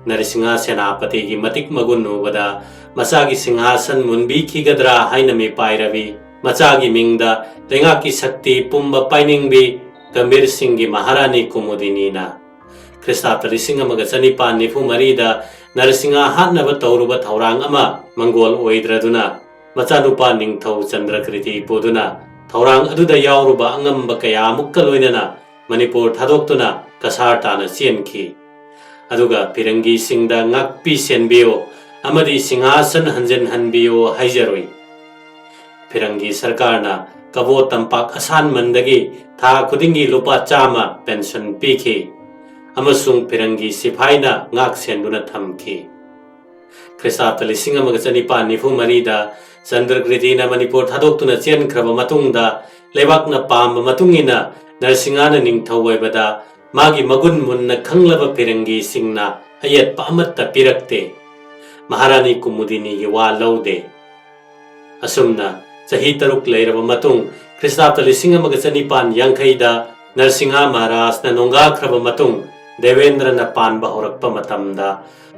ꯅꯔꯁꯤꯡꯍ ꯁꯦꯅꯥꯄꯇꯤꯒꯤ ꯃꯇꯤꯛ ꯃꯒꯨꯟ ꯎꯕꯗ ꯃꯆꯥꯒꯤ ꯁꯤꯡꯍꯥꯁꯟ ꯃꯨꯟꯕꯤꯈꯤꯒꯗ꯭ꯔꯥ ꯍꯥꯏꯅ ꯃꯤꯄꯥꯏ ꯔꯕꯤ ꯃꯆꯥꯒꯤ ꯃꯤꯡꯗ ꯂꯩꯉꯥꯛꯀꯤ ꯁꯛꯇꯤ ꯄꯨꯝꯕ ꯄꯥꯏꯅꯤꯡꯕꯤ ꯒꯝꯚꯤꯔ ꯁꯤꯡꯒꯤ ꯃꯍꯥꯔꯥꯅꯤ ꯀꯨꯃꯨꯗꯤꯅꯤꯅ ꯈ꯭ꯔꯤꯁꯇꯥꯕꯗ ꯂꯤꯁꯤꯡ ꯑꯃꯒ ꯆꯅꯤꯄꯥꯟ ꯅꯤꯐꯨ ꯃꯔꯤꯗ ꯅꯔꯁꯤꯡꯍ ꯍꯥꯠꯅꯕ ꯇꯧꯔꯨꯕ ꯊꯧꯔꯥꯡ ꯑꯃ ꯃꯪꯒꯣꯜ ꯑꯣꯏꯗ꯭ꯔꯗꯨꯅ ꯃꯆꯥꯅꯨꯄꯥ ꯅꯤꯡꯊꯧ ꯆꯟꯗ꯭ꯔꯀ꯭ꯔꯤꯇꯤ ꯄꯨꯗꯨꯅ ꯊꯧꯔꯥꯡ ꯑꯗꯨꯗ ꯌꯥꯎꯔꯨꯕ ꯑꯉꯝꯕ ꯀꯌꯥꯃꯨꯛꯀ ꯂꯣꯏꯅꯅ ꯃꯅꯤꯄꯨꯔ ꯊꯥꯗꯣꯛꯇꯨꯅ ꯀꯁꯥꯔ ꯇꯥꯅ ꯆꯦꯟꯈꯤ꯫ ꯑꯗꯨꯒ ꯐꯤꯔꯪꯒꯤꯁꯤꯡꯗ "ꯉꯥꯛꯄꯤ ꯁꯦꯟꯕꯤꯌꯨ ꯑꯃꯗꯤ ꯁꯤꯡꯍꯥꯁꯟ ꯍꯟꯖꯤꯟꯍꯟꯕꯤꯌꯨ" ꯍꯥꯏꯖꯔꯨꯏ꯫ ꯐꯤꯔꯪꯒꯤ ꯁꯔꯀꯥꯔꯅ ꯀꯕꯣ ꯇꯝꯄꯥꯛ ꯑꯁꯥꯟꯃꯟꯗꯒꯤ ꯊꯥ ꯈꯨꯗꯤꯡꯒꯤ ꯂꯨꯄꯥ ꯆꯥꯝꯃ ꯄꯦꯟꯁꯟ ꯄꯤꯈꯤ ꯑꯃꯁꯨꯡ ꯐꯤꯔꯪꯒꯤ ꯁꯤꯐꯥꯏꯅ ꯉꯥꯛ ꯁꯦꯟꯗꯨꯅ ꯊꯝꯈꯤ꯫ ꯈ꯭ꯔꯤꯁꯇꯥꯕꯇ ꯂꯤꯁꯤꯡ ꯑꯃꯒ ꯆꯅꯤꯄꯥꯟ ꯅꯤꯐꯨ ꯃꯔꯤꯗ ꯆꯟꯗ꯭ꯔꯀ꯭ꯔꯤꯇꯤꯅ ꯃꯅꯤꯄꯨꯔ ꯊꯥꯗꯣꯛꯇꯨꯅ ꯆꯦꯟꯈ꯭ꯔꯕ ꯃꯇꯨꯡꯗ, ꯂꯩꯕꯥꯛꯅ ꯄꯥꯝꯕ ꯃꯇꯨꯡ ꯏꯟꯅ ꯅꯔꯁꯤꯡꯍꯅ ꯅꯤꯡꯊꯧ ꯑꯣꯏꯕꯗ ꯃꯥꯒꯤ ꯃꯒꯨꯟ ꯃꯨꯟꯅ ꯈꯪꯂꯕ ꯐꯤꯔꯪꯒꯤꯁꯤꯡꯅ ꯑꯌꯦꯠꯄ ꯑꯃꯠꯇ ꯄꯤꯔꯛꯇꯦ꯫ ꯃꯍꯥꯔꯥꯅꯤ ꯀꯨꯃꯨꯗꯤꯅꯤꯒꯤ ꯋꯥ ꯂꯧꯗꯦ꯫ ꯑꯁꯨꯝꯅ ꯆꯍꯤ ꯇꯔꯨꯛ ꯂꯩꯔꯕ ꯃꯇꯨꯡ, ꯈ꯭ꯔꯤꯁꯇꯥꯕꯇ ꯂꯤꯁꯤꯡ ꯑꯃꯒ ꯆꯅꯤꯄꯥꯟ ꯌꯥꯡꯈꯩꯗ ꯅꯔꯁꯤꯡꯍ ꯃꯍꯥꯔꯥꯖꯅ ꯅꯣꯡꯒꯥꯈ꯭ꯔꯕ ꯃꯇꯨꯡ, ꯗꯦꯕꯦꯟꯗ꯭ꯔꯅ ꯄꯥꯟꯕ ꯍꯧꯔꯛꯄ ꯃꯇꯝꯗ,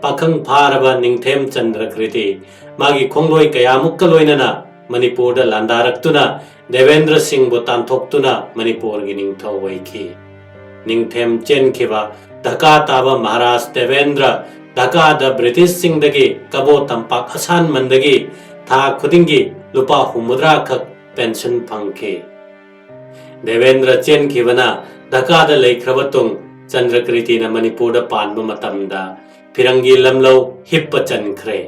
ꯄꯥꯈꯪ ꯐꯥꯔꯕ ꯅꯤꯡꯊꯦꯝ ꯆꯟꯗ꯭ꯔꯀ꯭ꯔꯤꯇꯤ ꯃꯥꯒꯤ ꯈꯣꯡꯂꯣꯏ ꯀꯌꯥꯃꯨꯛꯀ ꯂꯣꯏꯅꯅ ꯃꯅꯤꯄꯨꯔꯗ ꯂꯥꯟꯗꯥꯔꯛꯇꯨꯅ ꯗꯦꯕꯦꯟꯗ꯭ꯔ ꯁꯤꯡꯕꯨ ꯇꯥꯟꯊꯣꯛꯇꯨꯅ ꯃꯅꯤꯄꯨꯔꯒꯤ ꯅꯤꯡꯊꯧ ꯑꯣꯏꯈꯤ꯫ ꯅꯤꯡꯊꯦꯝ ꯆꯦꯟꯈꯤꯕ ꯙꯀꯥ ꯇꯥꯕ ꯃꯍꯥꯔꯥꯖ ꯗꯦꯕꯦꯟꯗ꯭ꯔ ꯙꯀꯥꯗ ꯕ꯭ꯔꯤꯇꯤꯁꯁꯤꯡꯗꯒꯤ ꯀꯕꯣ ꯇꯝꯄꯥꯛ ꯑꯁꯥꯟꯃꯟꯗꯒꯤ ꯊꯥ ꯈꯨꯗꯤꯡꯒꯤ ꯂꯨꯄꯥ ꯍꯨꯝꯐꯨꯇꯔꯥ ꯈꯛ ꯄꯦꯟꯁꯟ ꯐꯪꯈꯤ꯫ ꯗꯦꯕꯦꯟꯗ꯭ꯔ ꯆꯦꯟꯈꯤꯕꯅ ꯙꯀꯥꯗ ꯂꯩꯈ꯭ꯔꯕ ꯇꯨꯡ, ꯆꯟꯗ꯭ꯔꯀ꯭ꯔꯤꯇꯤꯅ ꯃꯅꯤꯄꯨꯔꯗ ꯄꯥꯟꯕ ꯃꯇꯝꯗ ꯐꯤꯔꯪꯒꯤ ꯂꯝꯂꯧ ꯍꯤꯞꯄ ꯆꯟꯈ꯭ꯔꯦ꯫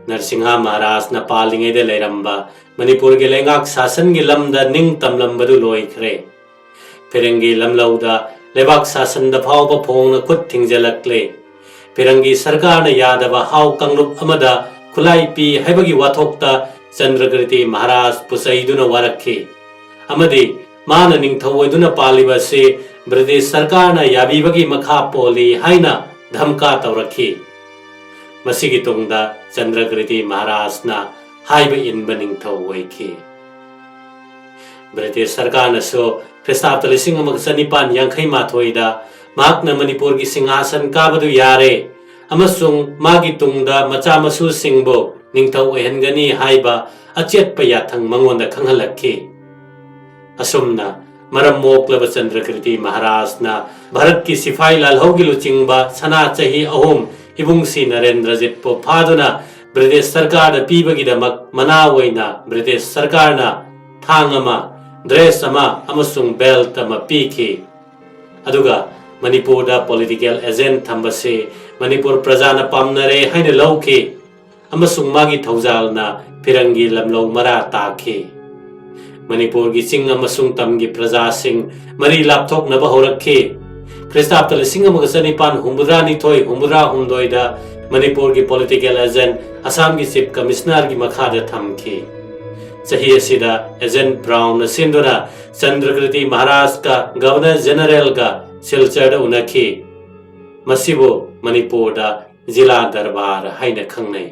ꯅꯔꯁꯤꯡꯍ ꯃꯍꯥꯔꯥꯖꯅ ꯄꯥꯜꯂꯤꯉꯩꯗ ꯂꯩꯔꯝꯕ ꯃꯅꯤꯄꯨꯔꯒꯤ ꯂꯩꯉꯥꯛ ꯁꯥꯁꯟꯒꯤ ꯂꯝꯗ ꯅꯤꯡ ꯇꯝꯂꯝꯕꯗꯨ ꯂꯣꯏꯈ꯭ꯔꯦ꯫ ꯐꯤꯔꯪꯒꯤ ꯂꯝꯂꯧꯗ ꯂꯩꯕꯥꯛ ꯁꯥꯁꯟꯗ ꯐꯥꯎꯕ ꯐꯣꯡꯅ ꯈꯨꯠ ꯊꯤꯡꯖꯤꯜꯂꯛꯂꯦ꯫ ꯐꯤꯔꯪꯒꯤ ꯁꯔꯀꯥꯔꯅ ꯌꯥꯗꯕ ꯍꯥꯎ ꯀꯥꯡꯂꯨꯞ ꯑꯃꯗ ꯈꯨꯠꯂꯥꯏ ꯄꯤ ꯍꯥꯏꯕꯒꯤ ꯋꯥꯊꯣꯛꯇ ꯆꯟꯗ꯭ꯔꯀ꯭ꯔꯤꯇꯤ ꯃꯍꯥꯔꯥꯖ ꯄꯨꯆꯩꯗꯨꯅ ꯋꯥꯔꯛꯈꯤ ꯑꯃꯗꯤ ꯃꯥꯅ ꯅꯤꯡꯊꯧ ꯑꯣꯏꯗꯨꯅ ꯄꯥꯜꯂꯤꯕ ꯑꯁꯤ ꯕ꯭ꯔꯤꯇꯤꯁ ꯁꯔꯀꯥꯔꯅ ꯌꯥꯕꯤꯕꯒꯤ ꯃꯈꯥ ꯄꯣꯜꯂꯤ ꯍꯥꯏꯅ ꯙꯝꯀꯥ ꯇꯧꯔꯛꯈꯤ꯫ ꯃꯁꯤꯒꯤ ꯇꯨꯡꯗ ꯆꯟꯗ꯭ꯔꯀ꯭ꯔꯤꯇꯤ ꯃꯍꯥꯔꯥꯖꯅ ꯍꯥꯏꯕ ꯏꯟꯕ ꯅꯤꯡꯊꯧ ꯑꯣꯏꯈꯤ꯫ ꯕ꯭ꯔꯤꯇꯤꯁ ꯁꯔꯀꯥꯔꯅꯁꯨ ꯈ꯭ꯔꯤꯁꯇꯥꯕꯇ ꯂꯤꯁꯤꯡ ꯑꯃꯒ ꯆꯅꯤꯄꯥꯟ ꯌꯥꯡꯈꯩ ꯃꯥꯊꯣꯏꯗ ꯃꯍꯥꯛꯅ ꯃꯅꯤꯄꯨꯔꯒꯤ ꯁꯤꯡꯍꯥꯁꯟ ꯀꯥꯕꯗꯨ ꯌꯥꯔꯦ ꯑꯃꯁꯨꯡ ꯃꯥꯒꯤ ꯇꯨꯡꯗ ꯃꯆꯥ ꯃꯁꯨꯁꯤꯡꯕꯨ ꯅꯤꯡꯊꯧ ꯑꯣꯏꯍꯟꯒꯅꯤ ꯍꯥꯏꯕ ꯑꯆꯦꯠꯄ ꯌꯥꯊꯪ ꯃꯉꯣꯟꯗ ꯈꯪꯍꯜꯂꯛꯈꯤ꯫ ꯑꯁꯨꯝꯅ ꯃꯔꯝ ꯃꯣꯛꯂꯕ ꯆꯟꯗ꯭ꯔꯀ꯭ꯔꯤꯇꯤ ꯃꯍꯥꯔꯥꯖꯅ ꯚꯥꯔꯠꯀꯤ ꯁꯤꯐꯥꯏ ꯂꯥꯜꯍꯧꯒꯤ ꯂꯨꯆꯤꯡꯕ ꯁꯅꯥ ꯆꯍꯤ ꯑꯍꯨꯝ ꯏꯕꯨꯡꯁꯤ ꯅꯔꯦꯟꯗ꯭ꯔꯖꯤꯠꯄꯨ ꯐꯥꯗꯨꯅ ꯕ꯭ꯔꯤꯇꯤꯁ ꯁꯔꯀꯥꯔꯗ ꯄꯤꯕꯒꯤꯗꯃꯛ ꯃꯅꯥ ꯑꯣꯏꯅ ꯕ꯭ꯔꯤꯇꯤꯁ ꯁꯔꯀꯥꯔꯅ ꯊꯥꯡ ꯑꯃ, ꯗ꯭ꯔꯦꯁ ꯑꯃ ꯑꯃꯁꯨꯡ ꯕꯦꯜꯠ ꯑꯃ ꯄꯤꯈꯤ꯫ ꯑꯗꯨꯒ ꯃꯅꯤꯄꯨꯔꯗ ꯄꯣꯂꯤꯇꯤꯀꯦꯜ ꯑꯦꯖꯦꯟꯠ ꯊꯝꯕꯁꯤ ꯃꯅꯤꯄꯨꯔ ꯄ꯭ꯔꯖꯥꯅ ꯄꯥꯝꯅꯔꯦ ꯍꯥꯏꯅ ꯂꯧꯈꯤ, ꯑꯃꯁꯨꯡ ꯃꯥꯒꯤ ꯊꯧꯖꯥꯜꯅ ꯐꯤꯔꯪꯒꯤ ꯂꯝꯂꯧ ꯃꯔꯥ ꯇꯥꯈꯤ꯫ ꯃꯅꯤꯄꯨꯔꯒꯤ ꯆꯤꯡ ꯑꯃꯁꯨꯡ ꯇꯝꯒꯤ ꯄ꯭ꯔꯖꯥꯁꯤꯡ ꯃꯔꯤ ꯂꯥꯞꯊꯣꯛꯅꯕ ꯍꯧꯔꯛꯈꯤ꯫ ꯈ꯭ꯔꯤꯁꯇꯥꯕꯇ ꯂꯤꯁꯤꯡ ꯑꯃꯒ ꯆꯅꯤꯄꯥꯟ ꯍꯨꯝꯐꯨꯇꯔꯥ ꯅꯤꯊꯣꯏ ꯍꯨꯝꯐꯨꯇꯔꯥ ꯍꯨꯝꯗꯣꯏꯗ ꯃꯅꯤꯄꯨꯔꯒꯤ ꯄꯣꯂꯤꯇꯤꯀꯦꯜ ꯑꯦꯖꯦꯟꯠ ꯑꯁꯥꯝꯒꯤ ꯆꯤꯐ ꯀꯃꯤꯁꯅꯔꯒꯤ ꯃꯈꯥꯗ ꯊꯝꯈꯤ꯫ ꯆꯍꯤ ꯑꯁꯤꯗ ꯑꯦꯖꯦꯟꯠ ꯕ꯭ꯔꯥꯎꯟꯅ ꯁꯤꯟꯗꯨꯅ ꯆꯟꯗ꯭ꯔꯀ꯭ꯔꯤꯇꯤ ꯃꯍꯥꯔꯥꯖꯀ ꯒꯚꯔꯅꯔ ꯖꯦꯅꯔꯦꯜꯒ ꯁꯤꯜꯆꯔꯗ ꯎꯅꯈꯤ꯫ ꯃꯁꯤꯕꯨ ꯃꯅꯤꯄꯨꯔꯗ ꯖꯤꯂꯥ ꯗꯔꯕꯥꯔ ꯍꯥꯏꯅ ꯈꯪꯅꯩ꯫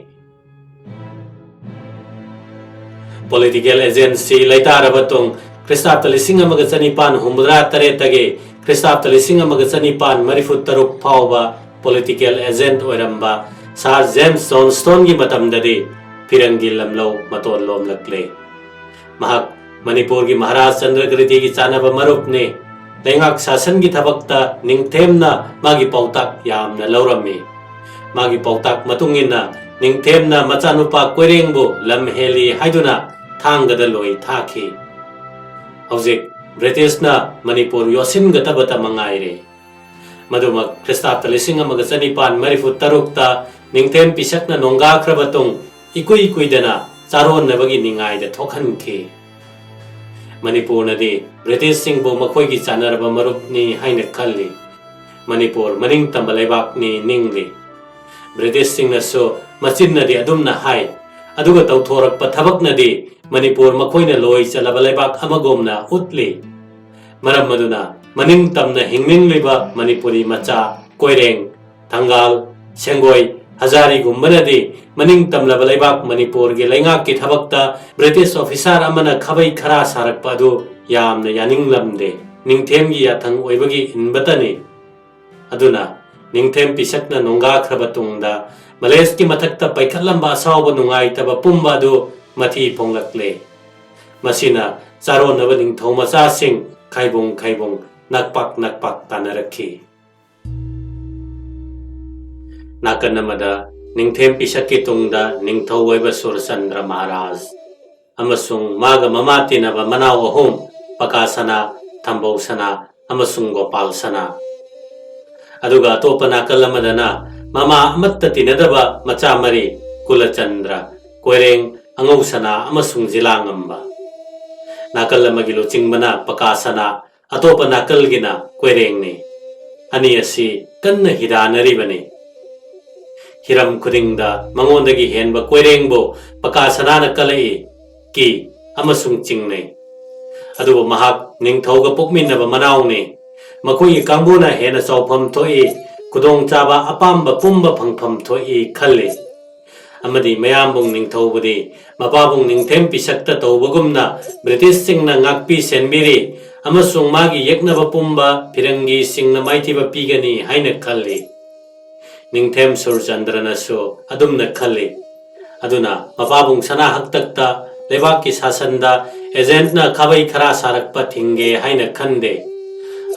ꯄꯣꯂꯤꯇꯤꯀꯦꯜ ꯑꯦꯖꯦꯟꯠꯁꯤ ꯂꯩꯇꯥꯔꯕ ꯇꯨꯡ ꯈ꯭ꯔꯤꯁꯇꯥꯕꯇ ꯂꯤꯁꯤꯡ ꯑꯃꯒ ꯆꯅꯤꯄꯥꯟ ꯍꯨꯝꯐꯨꯇꯔꯥ ꯇꯔꯦꯠꯇꯒꯤ ꯈ꯭ꯔꯤꯁꯇꯥꯕꯇ ꯂꯤꯁꯤꯡ ꯑꯃꯒ ꯆꯅꯤꯄꯥꯟ ꯃꯔꯤꯐꯨ ꯇꯔꯨꯛ ꯐꯥꯎꯕ ꯄꯣꯂꯤꯇꯤꯀꯦꯜ ꯑꯦꯖꯦꯟꯠ ꯑꯣꯏꯔꯝꯕ ꯁꯥꯔ ꯖꯦꯝꯁ ꯖꯣꯟꯁꯇꯣꯟꯒꯤ ꯃꯇꯝꯗꯗꯤ ꯐꯤꯔꯪꯒꯤ ꯂꯝꯂꯧ ꯃꯇꯣꯟ ꯂꯣꯝꯂꯛꯂꯦ꯫ ꯃꯍꯥꯛ ꯃꯅꯤꯄꯨꯔꯒꯤ ꯃꯍꯥꯔꯥꯖ ꯆꯟꯗ꯭ꯔꯀ꯭ꯔꯤꯇꯤꯒꯤ ꯆꯥꯟꯅꯕ ꯃꯔꯨꯞꯅꯤ꯫ ꯂꯩꯉꯥꯛ ꯁꯥꯁꯟꯒꯤ ꯊꯕꯛꯇ ꯅꯤꯡꯊꯦꯝꯅ ꯃꯥꯒꯤ ꯄꯥꯎꯇꯥꯛ ꯌꯥꯝꯅ ꯂꯧꯔꯝꯃꯤ꯫ ꯃꯥꯒꯤ ꯄꯥꯎꯇꯥꯛ ꯃꯇꯨꯡ ꯏꯟꯅ ꯅꯤꯡꯊꯦꯝꯅ ꯃꯆꯥꯅꯨꯄꯥ ꯀꯣꯏꯔꯦꯡꯕꯨ ꯂꯝ ꯍꯦꯜꯂꯤ ꯍꯥꯏꯗꯨꯅ ꯊꯥꯡꯒꯗ ꯂꯣꯏ ꯊꯥꯈꯤ꯫ ꯍꯧꯖꯤꯛ ꯕ꯭ꯔꯤꯇꯤꯁꯅ ꯃꯅꯤꯄꯨꯔ ꯌꯣꯠꯁꯤꯟꯒꯗꯕꯇ ꯃꯉꯥꯏꯔꯦ꯫ ꯃꯗꯨꯃꯛ ꯈ꯭ꯔꯤꯁꯇꯥꯕꯇ ꯂꯤꯁꯤꯡ ꯑꯃꯒ ꯆꯅꯤꯄꯥꯟ ꯃꯔꯤꯐꯨ ꯇꯔꯨꯛꯇ ꯅꯤꯡꯊꯦꯝ ꯄꯤꯁꯛꯅ ꯅꯣꯡꯒꯥꯈ꯭ꯔꯕ ꯇꯨꯡ ꯏꯀꯨꯏ ꯀꯨꯏꯗꯅ ꯆꯥꯔꯣꯟꯅꯕꯒꯤ ꯅꯤꯡꯉꯥꯏꯗ ꯊꯣꯛꯍꯟꯈꯤ꯫ ꯃꯅꯤꯄꯨꯔꯅꯗꯤ ꯕ꯭ꯔꯤꯇꯤꯁꯁꯤꯡꯕꯨ ꯃꯈꯣꯏꯒꯤ ꯆꯥꯟꯅꯔꯕ ꯃꯔꯨꯞꯅꯤ ꯍꯥꯏꯅ ꯈꯜꯂꯤ꯫ ꯃꯅꯤꯄꯨꯔ ꯃꯅꯤꯡ ꯇꯝꯕ ꯂꯩꯕꯥꯛꯅꯤ ꯅꯤꯡꯂꯤ꯫ ꯕ꯭ꯔꯤꯇꯤꯁꯁꯤꯡꯅꯁꯨ ꯃꯆꯤꯟꯅꯗꯤ ꯑꯗꯨꯝꯅ ꯍꯥꯏ, ꯑꯗꯨꯒ ꯇꯧꯊꯣꯔꯛꯄ ꯊꯕꯛꯅꯗꯤ ꯃꯅꯤꯄꯨꯔ ꯃꯈꯣꯏꯅ ꯂꯣꯏ ꯆꯜꯂꯕ ꯂꯩꯕꯥꯛ ꯑꯃꯒꯨꯝꯅ ꯎꯠꯂꯤ꯫ ꯃꯔꯝ ꯑꯗꯨꯅ ꯃꯅꯤꯡ ꯇꯝꯅ ꯍꯤꯡꯅꯤꯡꯂꯤꯕ ꯃꯅꯤꯄꯨꯔꯤ ꯃꯆꯥ ꯀꯣꯏꯔꯦꯡ, ꯊꯪꯒꯥꯜ, ꯁꯦꯡꯒꯣꯏ, ꯍꯖꯥꯔꯤꯒꯨꯝꯕꯅꯗꯤ ꯃꯅꯤꯡ ꯇꯝꯂꯕ ꯂꯩꯕꯥꯛ ꯃꯅꯤꯄꯨꯔꯒꯤ ꯂꯩꯉꯥꯛꯀꯤ ꯊꯕꯛꯇ ꯕ꯭ꯔꯤꯇꯤꯁ ꯑꯣꯐꯤꯁꯥꯔ ꯑꯃꯅ ꯈꯥꯕꯩ ꯈꯔꯥ ꯁꯥꯔꯛꯄ ꯑꯗꯨ ꯌꯥꯝꯅ ꯌꯥꯅꯤꯡꯂꯝꯗꯦ꯫ ꯅꯤꯡꯊꯦꯝꯒꯤ ꯌꯥꯊꯪ ꯑꯣꯏꯕꯒꯤ ꯏꯟꯕꯇꯅꯤ꯫ ꯑꯗꯨꯅ ꯅꯤꯡꯊꯦꯝ ꯄꯤꯁꯛꯅ ꯅꯣꯡꯒꯥꯈ꯭ꯔꯕ ꯇꯨꯡꯗ ꯃꯂꯦꯁꯀꯤ ꯃꯊꯛꯇ ꯄꯩꯈꯠꯂꯝꯕ ꯑꯁꯥꯎꯕ ꯅꯨꯡꯉꯥꯏꯇꯕ ꯄꯨꯝꯕ ꯑꯗꯨ ꯃꯊꯤ ꯐꯣꯡꯂꯛꯂꯦ꯫ ꯃꯁꯤꯅ ꯆꯥꯔꯣꯟꯅꯕ ꯅꯤꯡꯊꯧ ꯃꯆꯥꯁꯤꯡ ꯈꯥꯏꯕꯨꯡ ꯈꯥꯏꯕꯨꯡ, ꯅꯛꯄꯥꯛ ꯅꯛꯄꯥꯛ ꯇꯥꯟꯅꯔꯛꯈꯤ꯫ ꯅꯥꯀꯟ ꯑꯃꯗ ꯅꯤꯡꯊꯦꯝ ꯄꯤꯁꯛꯀꯤ ꯇꯨꯡꯗ ꯅꯤꯡꯊꯧ ꯑꯣꯏꯕ ꯁꯨꯔꯆꯟꯗ꯭ꯔ ꯃꯍꯥꯔꯥꯖ ꯑꯃꯁꯨꯡ ꯃꯥꯒ ꯃꯃꯥ ꯇꯤꯟꯅꯕ ꯃꯅꯥꯎ ꯑꯍꯨꯝ, ꯄꯀꯥ ꯁꯅꯥ, ꯊꯝꯕꯧ ꯁꯅꯥ ꯑꯃꯁꯨꯡ ꯒꯣꯄꯥꯜ ꯁꯅꯥ꯫ ꯑꯗꯨꯒ ꯑꯇꯣꯞꯄ ꯅꯥꯀꯜ ꯑꯃꯗꯅ ꯃꯃꯥ ꯑꯃꯠꯇ ꯇꯤꯟꯅꯗꯕ ꯃꯆꯥ ꯃꯔꯤ, ꯀꯨꯂꯆꯟꯗ꯭ꯔ, ꯀꯣꯏꯔꯦꯡ, ꯑꯉꯧ ꯁꯅꯥ ꯑꯃꯁꯨꯡ ꯖꯤꯂꯥꯉꯝꯕ꯫ ꯅꯥꯀꯜ ꯑꯃꯒꯤ ꯂꯨꯆꯤꯡꯕꯅ ꯄꯀꯥ ꯁꯅꯥ, ꯑꯇꯣꯞꯄ ꯅꯥꯀꯜꯒꯤꯅ ꯀꯣꯏꯔꯦꯡꯅꯤ꯫ ꯑꯅꯤ ꯑꯁꯤ ꯀꯟꯅ ꯍꯤꯗꯥꯟꯅꯔꯤꯕꯅꯤ꯫ ꯍꯤꯔꯝ ꯈꯨꯗꯤꯡꯗ ꯃꯉꯣꯟꯗꯒꯤ ꯍꯦꯟꯕ ꯀꯣꯏꯔꯦꯡꯕꯨ ꯄꯀꯥ ꯁꯅꯥꯅ ꯀꯂꯛꯏ, ꯀꯤ ꯑꯃꯁꯨꯡ ꯆꯤꯡꯅꯩ꯫ ꯑꯗꯨꯕꯨ ꯃꯍꯥꯛ ꯅꯤꯡꯊꯧꯒ ꯄꯣꯛꯃꯤꯟꯅꯕ ꯃꯅꯥꯎꯅꯤ꯫ ꯃꯈꯣꯏꯒꯤ ꯀꯥꯡꯕꯨꯅ ꯍꯦꯟꯅ ꯆꯥꯎꯐꯝ ꯊꯣꯛꯏ, ꯈꯨꯗꯣꯡꯆꯥꯕ ꯑꯄꯥꯝꯕ ꯄꯨꯝꯕ ꯐꯪꯐꯝ ꯊꯣꯛꯏ ꯈꯜꯂꯤ꯫ ꯑꯃꯗꯤ ꯃꯌꯥꯝꯕꯨꯡ ꯅꯤꯡꯊꯧꯕꯨꯗꯤ ꯃꯄꯥꯕꯨꯡ ꯅꯤꯡꯊꯦꯝ ꯄꯤꯁꯛꯇ ꯇꯧꯕꯒꯨꯝꯅ ꯕ꯭ꯔꯤꯇꯤꯁꯁꯤꯡꯅ ꯉꯥꯛꯄꯤ ꯁꯦꯟꯕꯤꯔꯤ ꯑꯃꯁꯨꯡ ꯃꯥꯒꯤ ꯌꯦꯛꯅꯕ ꯄꯨꯝꯕ ꯐꯤꯔꯪꯒꯤꯁꯤꯡꯅ ꯃꯥꯏꯊꯤꯕ ꯄꯤꯒꯅꯤ ꯍꯥꯏꯅ ꯈꯜꯂꯤ꯫ ꯅꯤꯡꯊꯦꯝ ꯁꯨꯔꯆꯟꯗ꯭ꯔꯅꯁꯨ ꯑꯗꯨꯝꯅ ꯈꯜꯂꯤ꯫ ꯑꯗꯨꯅ ꯃꯄꯥꯕꯨꯡ ꯁꯅꯥ ꯍꯛꯇꯛꯇ ꯂꯩꯕꯥꯛꯀꯤ ꯁꯥꯁꯟꯗ ꯑꯦꯖꯦꯟꯠꯅ ꯈꯥꯕꯩ ꯈꯔꯥ ꯁꯥꯔꯛꯄ ꯊꯤꯡꯒꯦ ꯍꯥꯏꯅ ꯈꯟꯗꯦ꯫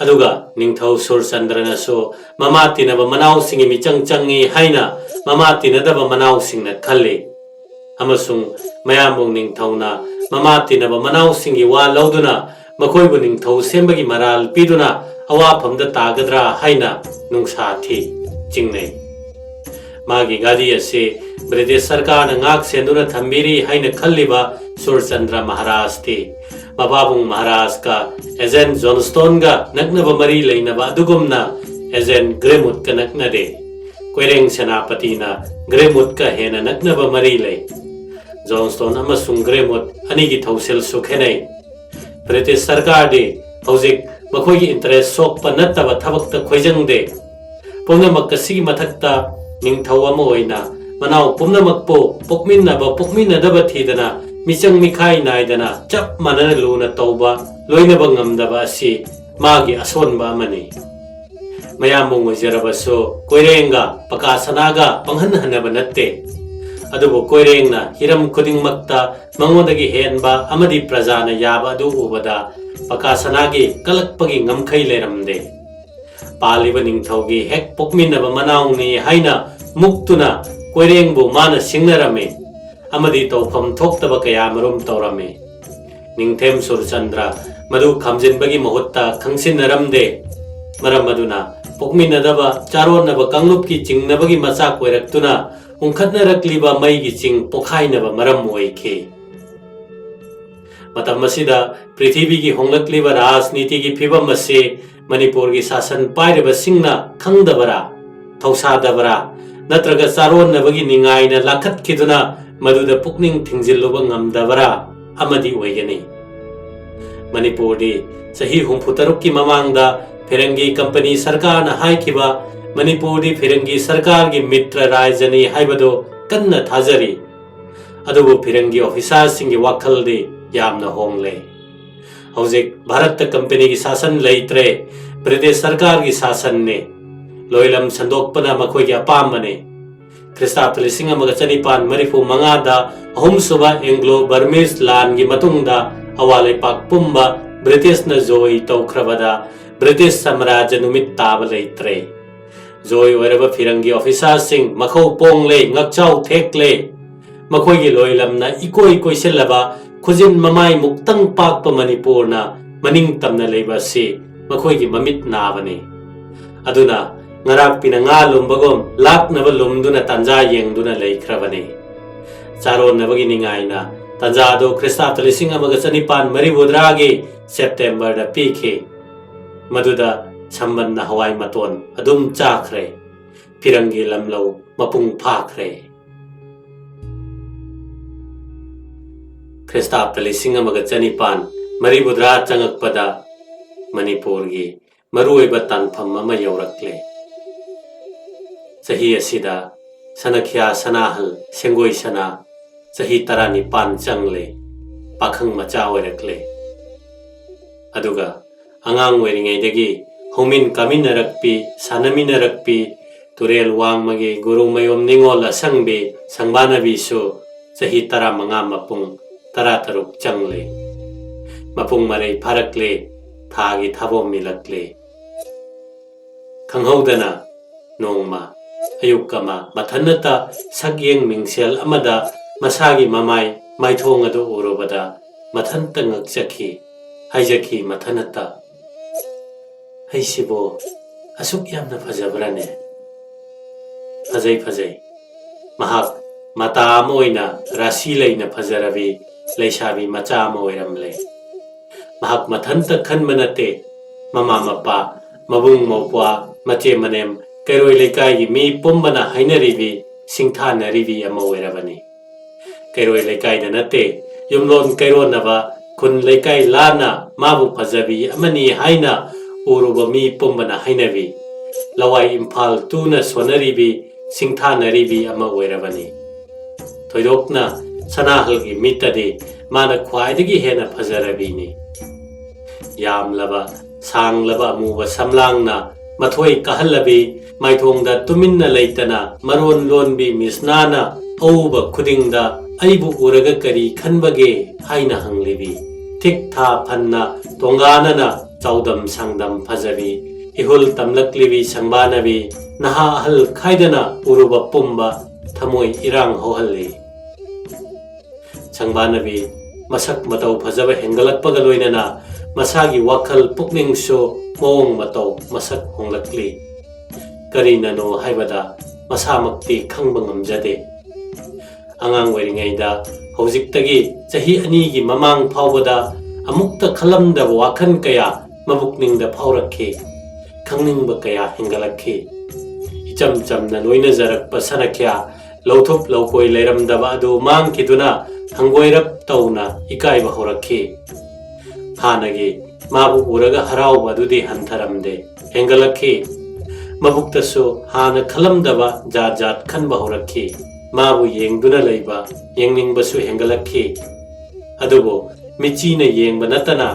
ꯑꯗꯨꯒ ꯅꯤꯡꯊꯧ ꯁꯨꯔꯆꯟꯗ꯭ꯔꯅꯁꯨ ꯃꯃꯥ ꯇꯤꯟꯅꯕ ꯃꯅꯥꯎꯁꯤꯡꯒꯤ ꯃꯤꯆꯪ ꯆꯪꯏ ꯍꯥꯏꯅ ꯃꯃꯥ ꯇꯤꯟꯅꯗꯕ ꯃꯅꯥꯎꯁꯤꯡꯅ ꯈꯜꯂꯤ꯫ ꯑꯃꯁꯨꯡ ꯃꯌꯥꯝꯕꯨꯡ ꯅꯤꯡꯊꯧꯅ ꯃꯃꯥ ꯇꯤꯟꯅꯕ ꯃꯅꯥꯎꯁꯤꯡꯒꯤ ꯋꯥ ꯂꯧꯗꯨꯅ ꯃꯈꯣꯏꯕꯨ ꯅꯤꯡꯊꯧ ꯁꯦꯝꯕꯒꯤ ꯃꯔꯥꯜ ꯄꯤꯗꯨꯅ ꯑꯋꯥꯐꯝꯗ ꯇꯥꯒꯗ꯭ꯔꯥ ꯍꯥꯏꯅ ꯅꯨꯡꯁꯥ ꯊꯤ, ꯆꯤꯡꯅꯩ꯫ ꯃꯥꯒꯤ ꯒꯥꯔꯤ ꯑꯁꯤ ꯕ꯭ꯔꯤꯇꯤꯁ ꯁꯔꯀꯥꯔꯅ ꯉꯥꯛ ꯁꯦꯟꯗꯨꯅ ꯊꯝꯕꯤꯔꯤ ꯍꯥꯏꯅ ꯈꯜꯂꯤꯕ ꯁꯨꯔꯆꯟꯗ꯭ꯔ ꯃꯍꯥꯔꯥꯖꯇꯤ ꯃꯄꯥꯕꯨꯡ ꯃꯍꯥꯔꯥꯖꯀ ꯑꯦꯖꯦꯟ ꯖꯣꯟꯁꯇꯣꯟꯒ ꯅꯛꯅꯕ ꯃꯔꯤ ꯂꯩꯅꯕ ꯑꯗꯨꯒꯨꯝꯅ ꯑꯦꯖꯦꯟ ꯒ꯭ꯔꯦꯃꯨꯠꯀ ꯅꯛꯅꯗꯦ꯫ ꯀꯣꯏꯔꯦꯡ ꯁꯦꯅꯥꯄꯇꯤꯅ ꯒ꯭ꯔꯦꯃꯨꯠꯀ ꯍꯦꯟꯅ ꯅꯛꯅꯕ ꯃꯔꯤ ꯂꯩ꯫ ꯖꯣꯟꯁꯇꯣꯟ ꯑꯃꯁꯨꯡ ꯒ꯭ꯔꯦꯃꯨꯠ ꯑꯅꯤꯒꯤ ꯊꯧꯁꯤꯜꯁꯨ ꯈꯦꯠꯅꯩ꯫ ꯕ꯭ꯔꯤꯇꯤꯁ ꯁꯔꯀꯥꯔꯗꯤ ꯍꯧꯖꯤꯛ ꯃꯈꯣꯏꯒꯤ ꯏꯟꯇꯔꯦꯁ ꯁꯣꯛꯄ ꯅꯠꯇꯕ ꯊꯕꯛꯇ ꯈꯣꯏꯖꯪꯗꯦ꯫ ꯄꯨꯝꯅꯃꯛ ꯑꯁꯤꯒꯤ ꯃꯊꯛꯇ ꯅꯤꯡꯊꯧ ꯑꯃ ꯑꯣꯏꯅ ꯃꯅꯥꯎ ꯄꯨꯝꯅꯃꯛꯄꯨ ꯄꯣꯛꯃꯤꯟꯅꯕ ꯄꯣꯛꯃꯤꯟꯅꯗꯕ ꯊꯤꯗꯅ ꯃꯤꯆꯪ ꯃꯤꯈꯥꯏ ꯅꯥꯏꯗꯅ ꯆꯞ ꯃꯥꯟꯅꯅ ꯂꯨꯅ ꯇꯧꯕ ꯂꯣꯏꯅꯕ ꯉꯝꯗꯕ ꯑꯁꯤ ꯃꯥꯒꯤ ꯑꯁꯣꯟꯕ ꯑꯃꯅꯤ꯫ ꯃꯌꯥꯝꯕꯨꯡ ꯑꯣꯏꯖꯔꯕꯁꯨ ꯀꯣꯏꯔꯦꯡꯒ ꯄꯀꯥ ꯁꯅꯥꯒ ꯄꯪꯍꯟ ꯍꯟꯅꯕ ꯅꯠꯇꯦ꯫ ꯑꯗꯨꯕꯨ ꯀꯣꯏꯔꯦꯡꯅ ꯍꯤꯔꯝ ꯈꯨꯗꯤꯡꯃꯛꯇ ꯃꯉꯣꯟꯗꯒꯤ ꯍꯦꯟꯕ ꯑꯃꯗꯤ ꯄ꯭ꯔꯖꯥꯅ ꯌꯥꯕ ꯑꯗꯨ ꯎꯕꯗ ꯄꯀꯥ ꯁꯅꯥꯒꯤ ꯀꯂꯛꯄꯒꯤ ꯉꯝꯈꯩ ꯂꯩꯔꯝꯗꯦ꯫ ꯄꯥꯜꯂꯤꯕ ꯅꯤꯡꯊꯧꯒꯤ ꯍꯦꯛ ꯄꯣꯛꯃꯤꯟꯅꯕ ꯃꯅꯥꯎꯅꯤ ꯍꯥꯏꯅ ꯃꯨꯛꯇꯨꯅ ꯀꯣꯏꯔꯦꯡꯕꯨ ꯃꯥꯅ ꯁꯤꯡꯅꯔꯝꯃꯤ ꯑꯃꯗꯤ ꯇꯧꯐꯝ ꯊꯣꯛꯇꯕ ꯀꯌꯥ ꯃꯔꯨꯝ ꯇꯧꯔꯝꯃꯤ꯫ ꯅꯤꯡꯊꯦꯝ ꯁꯨꯔꯆꯟꯗ꯭ꯔ ꯃꯗꯨ ꯈꯥꯝꯖꯤꯟꯕꯒꯤ ꯃꯍꯨꯠꯇ ꯈꯪꯁꯤꯟꯅꯔꯝꯗꯦ꯫ ꯃꯔꯝ ꯑꯗꯨꯅ ꯄꯣꯛꯃꯤꯟꯅꯗꯕ ꯆꯥꯔꯣꯟꯅꯕ ꯀꯥꯡꯂꯨꯞꯀꯤ ꯆꯤꯡꯅꯕꯒꯤ ꯃꯆꯥꯛ ꯑꯣꯏꯔꯛꯇꯨꯅ ꯎꯪꯈꯠꯅꯔꯛꯂꯤꯕ ꯃꯩꯒꯤ ꯆꯤꯡ ꯄꯣꯈꯥꯏꯅꯕ ꯃꯔꯝ ꯑꯣꯏꯈꯤ꯫ ꯃꯇꯝ ꯑꯁꯤꯗ ꯄ꯭ꯔꯤꯊꯤꯕꯤꯒꯤ ꯍꯣꯡꯂꯛꯂꯤꯕ ꯔꯥꯖꯅꯤꯇꯤꯒꯤ ꯐꯤꯕꯝ ꯑꯁꯤ ꯃꯅꯤꯄꯨꯔꯒꯤ ꯁꯥꯁꯟ ꯄꯥꯏꯔꯤꯕꯁꯤꯡꯅ ꯈꯪꯗꯕꯔꯥ, ꯊꯧꯁꯥꯗꯕꯔꯥ, ꯅꯠꯇ꯭ꯔꯒ ꯆꯥꯔꯣꯟꯅꯕꯒꯤ ꯅꯤꯡꯉꯥꯏꯅ ꯂꯥꯈꯠꯈꯤꯗꯨꯅ ꯃꯗꯨꯗ ꯄꯨꯛꯅꯤꯡ ꯊꯤꯡꯖꯤꯜꯂꯨꯕ ꯉꯝꯗꯕꯔꯥ ꯑꯃꯗꯤ ꯑꯣꯏꯒꯅꯤ꯫ ꯃꯅꯤꯄꯨꯔꯗꯤ ꯆꯍꯤ ꯍꯨꯝꯐꯨ ꯇꯔꯨꯛꯀꯤ ꯃꯃꯥꯡꯗ ꯐꯤꯔꯪꯒꯤ ꯀꯝꯄꯅꯤ ꯁꯔꯀꯥꯔꯅ ꯍꯥꯏꯈꯤꯕ "ꯃꯅꯤꯄꯨꯔꯗꯤ ꯐꯤꯔꯪꯒꯤ ꯁꯔꯀꯥꯔꯒꯤ ꯃꯤꯇ꯭ꯔ ꯔꯥꯏꯖꯅꯤ" ꯍꯥꯏꯕꯗꯨ ꯀꯟꯅ ꯊꯥꯖꯔꯤ꯫ ꯑꯗꯨꯕꯨ ꯐꯤꯔꯪꯒꯤ ꯑꯣꯐꯤꯁꯥꯔꯁꯤꯡꯒꯤ ꯋꯥꯈꯜꯗꯤ ꯌꯥꯝꯅ ꯍꯣꯡꯂꯦ꯫ ꯍꯧꯖꯤꯛ ꯚꯥꯔꯠꯇ ꯀꯝꯄꯅꯤꯒꯤ ꯁꯥꯁꯟ ꯂꯩꯇ꯭ꯔꯦ, ꯕ꯭ꯔꯤꯇꯤꯁ ꯁꯔꯀꯥꯔꯒꯤ ꯁꯥꯁꯟꯅꯤ꯫ ꯂꯣꯏꯂꯝ ꯁꯟꯗꯣꯛꯄꯅ ꯃꯈꯣꯏꯒꯤ ꯑꯄꯥꯝꯕꯅꯤ꯫ ꯈ꯭ꯔꯤꯁꯇꯥꯕꯇ ꯂꯤꯁꯤꯡ ꯑꯃꯒ ꯆꯅꯤꯄꯥꯟ ꯃꯔꯤꯐꯨ ꯃꯉꯥꯗ ꯑꯍꯨꯝꯁꯨꯕ ꯑꯦꯡꯒ꯭ꯂꯣ ꯕꯔꯃꯤꯁ ꯂꯥꯟꯒꯤ ꯃꯇꯨꯡꯗ ꯑꯋꯥ ꯂꯩꯄꯥꯛ ꯄꯨꯝꯕ ꯕ꯭ꯔꯤꯇꯤꯁꯅ ꯖꯣꯏ ꯇꯧꯈ꯭ꯔꯕꯗ ꯕ꯭ꯔꯤꯇꯤꯁ ꯁꯥꯝꯔꯥꯖ꯭ꯌ ꯅꯨꯃꯤꯠ ꯇꯥꯕ ꯂꯩꯇ꯭ꯔꯦ꯫ ꯖꯣꯏ ꯑꯣꯏꯔꯕ ꯐꯤꯔꯪꯒꯤ ꯑꯣꯐꯤꯁꯥꯔꯁꯤꯡ ꯃꯈꯧ ꯄꯣꯡꯂꯦ, ꯉꯛꯆꯥꯎ ꯊꯦꯛꯂꯦ꯫ ꯃꯈꯣꯏꯒꯤ ꯂꯣꯏꯂꯝꯅ ꯏꯀꯣꯏ ꯀꯣꯏꯁꯤꯜꯂꯕ, ꯈꯨꯖꯤꯟ ꯃꯃꯥꯏ ꯃꯨꯛꯇꯪ ꯄꯥꯛꯄ ꯃꯅꯤꯄꯨꯔꯅ ꯃꯅꯤꯡ ꯇꯝꯅ ꯂꯩꯕ ꯑꯁꯤ ꯃꯈꯣꯏꯒꯤ ꯃꯃꯤꯠ ꯅꯥꯕꯅꯤ꯫ ꯑꯗꯨꯅ ꯉꯔꯥꯛꯄꯤꯅ ꯉꯥ ꯂꯨꯝꯕꯒꯨꯝ ꯂꯥꯛꯅꯕ ꯂꯨꯝꯗꯨꯅ ꯇꯥꯟꯖꯥ ꯌꯦꯡꯗꯨꯅ ꯂꯩꯈ꯭ꯔꯕꯅꯤ꯫ ꯆꯥꯔꯣꯟꯅꯕꯒꯤ ꯅꯤꯡꯉꯥꯏꯅ ꯇꯥꯟꯖꯥ ꯑꯗꯨ ꯈ꯭ꯔꯤꯁꯇꯥꯕꯇ ꯂꯤꯁꯤꯡ ꯑꯃꯒ ꯆꯅꯤꯄꯥꯟ ꯃꯔꯤꯐꯨꯗ꯭ꯔꯥꯒꯤ ꯁꯦꯞꯇꯦꯝꯕꯔꯗ ꯄꯤꯈꯤ꯫ ꯃꯗꯨꯗ ꯁꯝꯕꯟꯅ ꯍꯋꯥꯏ ꯃꯇꯣꯟ ꯑꯗꯨꯝ ꯆꯥꯈ꯭ꯔꯦ꯫ ꯐꯤꯔꯪꯒꯤ ꯂꯝꯂꯧ ꯃꯄꯨꯡ ꯐꯥꯈ꯭ꯔꯦ꯫ ꯈ꯭ꯔꯤꯁꯇꯥꯕꯇ ꯂꯤꯁꯤꯡ ꯑꯃꯒ ꯆꯅꯤꯄꯥꯟ ꯃꯔꯤꯐꯨꯗ꯭ꯔꯥ ꯆꯪꯉꯛꯄꯗ ꯃꯅꯤꯄꯨꯔꯒꯤ ꯃꯔꯨꯑꯣꯏꯕ ꯇꯥꯟꯐꯝ ꯑꯃ ꯌꯧꯔꯛꯂꯦ꯫ ꯆꯍꯤ ꯑꯁꯤꯗ ꯁꯅꯈ꯭ꯌꯥ ꯁꯅꯥꯍꯜ ꯁꯦꯡꯒꯣꯏ ꯁꯅꯥ ꯆꯍꯤ ꯇꯔꯥꯅꯤꯄꯥꯟ ꯆꯪꯂꯦ, ꯄꯥꯈꯪ ꯃꯆꯥ ꯑꯣꯏꯔꯛꯂꯦ꯫ ꯑꯗꯨꯒ ꯑꯉꯥꯡ ꯑꯣꯏꯔꯤꯉꯩꯗꯒꯤ ꯍꯧꯃꯤꯟ ꯀꯥꯃꯤꯟꯅꯔꯛꯄꯤ, ꯁꯥꯟꯅꯃꯤꯟꯅꯔꯛꯄꯤ, ꯇꯨꯔꯦꯜ ꯋꯥꯡꯃꯒꯤ ꯒꯨꯔꯨ ꯃꯌꯣꯝ ꯅꯤꯉꯣꯜ ꯑꯁꯪꯕꯤ ꯁꯪꯕꯥꯅꯕꯤꯁꯨ ꯆꯍꯤ ꯇꯔꯥꯃꯉꯥ ꯃꯄꯨꯡ ꯇꯔꯥꯇꯔꯨꯛ ꯆꯪꯂꯦ꯫ ꯃꯄꯨꯡ ꯃꯔꯩ ꯐꯥꯔꯛꯂꯦ, ꯊꯥꯒꯤ ꯊꯥꯕꯣꯝ ꯃꯤꯂꯛꯂꯦ꯫ ꯈꯪꯍꯧꯗꯅ ꯅꯣꯡꯃ ꯑꯌꯨꯛ ꯑꯃ ꯃꯊꯟꯅꯇ ꯁꯛꯌꯦꯡ ꯃꯤꯡꯁꯦꯜ ꯑꯃꯗ ꯃꯁꯥꯒꯤ ꯃꯃꯥꯏ ꯃꯥꯏꯊꯣꯡ ꯑꯗꯨ ꯎꯔꯨꯕꯗ ꯃꯊꯟꯇ ꯉꯛꯆꯈꯤ꯫ ꯍꯥꯏꯖꯈꯤ ꯃꯊꯟꯅꯇ꯫ "ꯑꯩꯁꯤꯕꯨ ꯑꯁꯨꯛ ꯌꯥꯝꯅ ꯐꯖꯕ꯭ꯔꯥꯅꯦ?" "ꯐꯖꯩ, ꯐꯖꯩ꯫ ꯃꯍꯥꯛ ꯃꯇꯥ ꯑꯃ ꯑꯣꯏꯅ ꯔꯥꯁꯤ ꯂꯩꯅ ꯐꯖꯔꯕꯤ ꯂꯩꯁꯥꯕꯤ ꯃꯆꯥ ꯑꯃ ꯑꯣꯏꯔꯝꯂꯦ꯫ ꯃꯍꯥꯛ ꯃꯊꯟꯇ ꯈꯟꯕ ꯅꯠꯇꯦ꯫ ꯃꯃꯥ ꯃꯄꯥ, ꯃꯕꯨꯡ ꯃꯧꯄ꯭ꯋꯥ, ꯃꯆꯦ ꯃꯅꯦꯝ, ꯀꯩꯔꯣꯏ ꯂꯩꯀꯥꯏꯒꯤ ꯃꯤ ꯄꯨꯝꯕꯅ ꯍꯥꯏꯅꯔꯤꯕꯤ, ꯁꯤꯡꯊꯥꯅꯔꯤꯕꯤ ꯑꯃ ꯑꯣꯏꯔꯕꯅꯤ꯫ ꯀꯩꯔꯣꯏ ꯂꯩꯀꯥꯏꯗ ꯅꯠꯇꯦ, ꯌꯨꯝꯂꯣꯟ ꯀꯩꯔꯣꯟꯅꯕ, ꯈꯨꯟ ꯂꯩꯀꯥꯏ ꯂꯥꯟꯅ ꯃꯥꯕꯨ ꯐꯖꯕꯤ ꯑꯃꯅꯤ ꯍꯥꯏꯅ ꯎꯔꯨꯕ ꯃꯤ ꯄꯨꯝꯕꯅ ꯍꯥꯏꯅꯕꯤ, ꯂꯋꯥꯏ ꯏꯝꯐꯥꯜ ꯇꯨꯅ ꯁꯣꯟꯅꯔꯤꯕꯤ, ꯁꯤꯡꯊꯥꯅꯔꯤꯕꯤ ꯑꯃ ꯑꯣꯏꯔꯕꯅꯤ꯫ ꯊꯣꯏꯗꯣꯛꯅ ꯁꯅꯥꯍꯜꯒꯤ ꯃꯤꯠꯇꯗꯤ ꯃꯥꯅ ꯈ꯭ꯋꯥꯏꯗꯒꯤ ꯍꯦꯟꯅ ꯐꯖꯔꯕꯤꯅꯤ꯫ ꯌꯥꯝꯂꯕ, ꯁꯥꯡꯂꯕ ꯑꯃꯨꯕ ꯁꯝꯂꯥꯡꯅ ꯃꯊꯣꯏ ꯀꯥꯍꯜꯂꯕꯤ, ꯃꯥꯏꯊꯣꯡꯗ ꯇꯨꯃꯤꯟꯅ ꯂꯩꯇꯅ ꯃꯔꯣꯟ ꯂꯣꯟꯕꯤ ꯃꯤꯁꯅꯥꯅ ꯑꯎꯕ ꯈꯨꯗꯤꯡꯗ "ꯑꯩꯕꯨ ꯎꯔꯒ ꯀꯔꯤ ꯈꯟꯕꯒꯦ?" ꯍꯥꯏꯅ ꯍꯪꯂꯤꯕꯤ, ꯊꯤꯛ ꯊꯥ ꯐꯟꯅ ꯇꯣꯡꯒꯥꯅꯅ ꯆꯥꯎꯗꯝ ꯁꯥꯡꯗꯝ ꯐꯖꯕꯤ, ꯏꯍꯨꯜ ꯇꯝꯂꯛꯂꯤꯕꯤ ꯁꯪꯕꯥꯅꯕꯤ, ꯅꯍꯥ ꯑꯍꯜ ꯈꯥꯏꯗꯅ ꯎꯔꯨꯕ ꯄꯨꯝꯕ ꯊꯃꯣꯏ ꯏꯔꯥꯡ ꯍꯧꯍꯜꯂꯤ꯫ ꯁꯪꯕꯥꯅꯕꯤ ꯃꯁꯛ ꯃꯇꯧ ꯐꯖꯕ ꯍꯦꯟꯒꯠꯂꯛꯄꯒ ꯂꯣꯏꯅꯅ ꯃꯁꯥꯒꯤ ꯋꯥꯈꯜ ꯄꯨꯛꯅꯤꯡꯁꯨ ꯃꯑꯣꯡ ꯃꯇꯧ ꯃꯁꯛ ꯍꯣꯡꯂꯛꯂꯤ꯫ ꯀꯔꯤꯅꯅꯣ ꯍꯥꯏꯕꯗ ꯃꯁꯥꯃꯛꯇꯤ ꯈꯪꯕ ꯉꯝꯖꯗꯦ꯫ ꯑꯉꯥꯡ ꯑꯣꯏꯔꯤꯉꯩꯗ, ꯍꯧꯖꯤꯛꯇꯒꯤ ꯆꯍꯤ ꯑꯅꯤꯒꯤ ꯃꯃꯥꯡ ꯐꯥꯎꯕꯗ ꯑꯃꯨꯛꯇ ꯈꯜꯂꯝꯗꯕ ꯋꯥꯈꯜ ꯀꯌꯥ ꯃꯕꯨꯛꯅꯤꯡꯗ ꯐꯥꯎꯔꯛꯈꯤ꯫ ꯈꯪꯅꯤꯡꯕ ꯀꯌꯥ ꯍꯦꯟꯒꯠꯂꯛꯈꯤ꯫ ꯏꯆꯝ ꯆꯝꯅ ꯂꯣꯏꯅꯖꯔꯛꯄ ꯁꯅꯈ꯭ꯌꯥ ꯂꯧꯊꯣꯛ ꯂꯧꯀꯣꯏ ꯂꯩꯔꯝꯗꯕ ꯑꯗꯨ ꯃꯥꯡꯈꯤꯗꯨꯅ ꯍꯪꯒꯣꯏꯔꯞ ꯇꯧꯅ ꯏꯀꯥꯏꯕ ꯍꯧꯔꯛꯈꯤ꯫ ꯍꯥꯟꯅꯒꯤ ꯃꯥꯕꯨ ꯎꯔꯒ ꯍꯔꯥꯎꯕ ꯑꯗꯨꯗꯤ ꯍꯟꯊꯔꯝꯗꯦ, ꯍꯦꯟꯒꯠꯂꯛꯈꯤ꯫ ꯃꯕꯨꯛꯇꯁꯨ ꯍꯥꯟꯅ ꯈꯜꯂꯝꯗꯕ ꯖꯥꯠ ꯖꯥꯠ ꯈꯟꯕ ꯍꯧꯔꯛꯈꯤ꯫ ꯃꯥꯕꯨ ꯌꯦꯡꯗꯨꯅ ꯂꯩꯕ, ꯌꯦꯡꯅꯤꯡꯕꯁꯨ ꯍꯦꯟꯒꯠꯂꯛꯈꯤ꯫ ꯑꯗꯨꯕꯨ ꯃꯤꯆꯤꯅ ꯌꯦꯡꯕ ꯅꯠꯇꯅ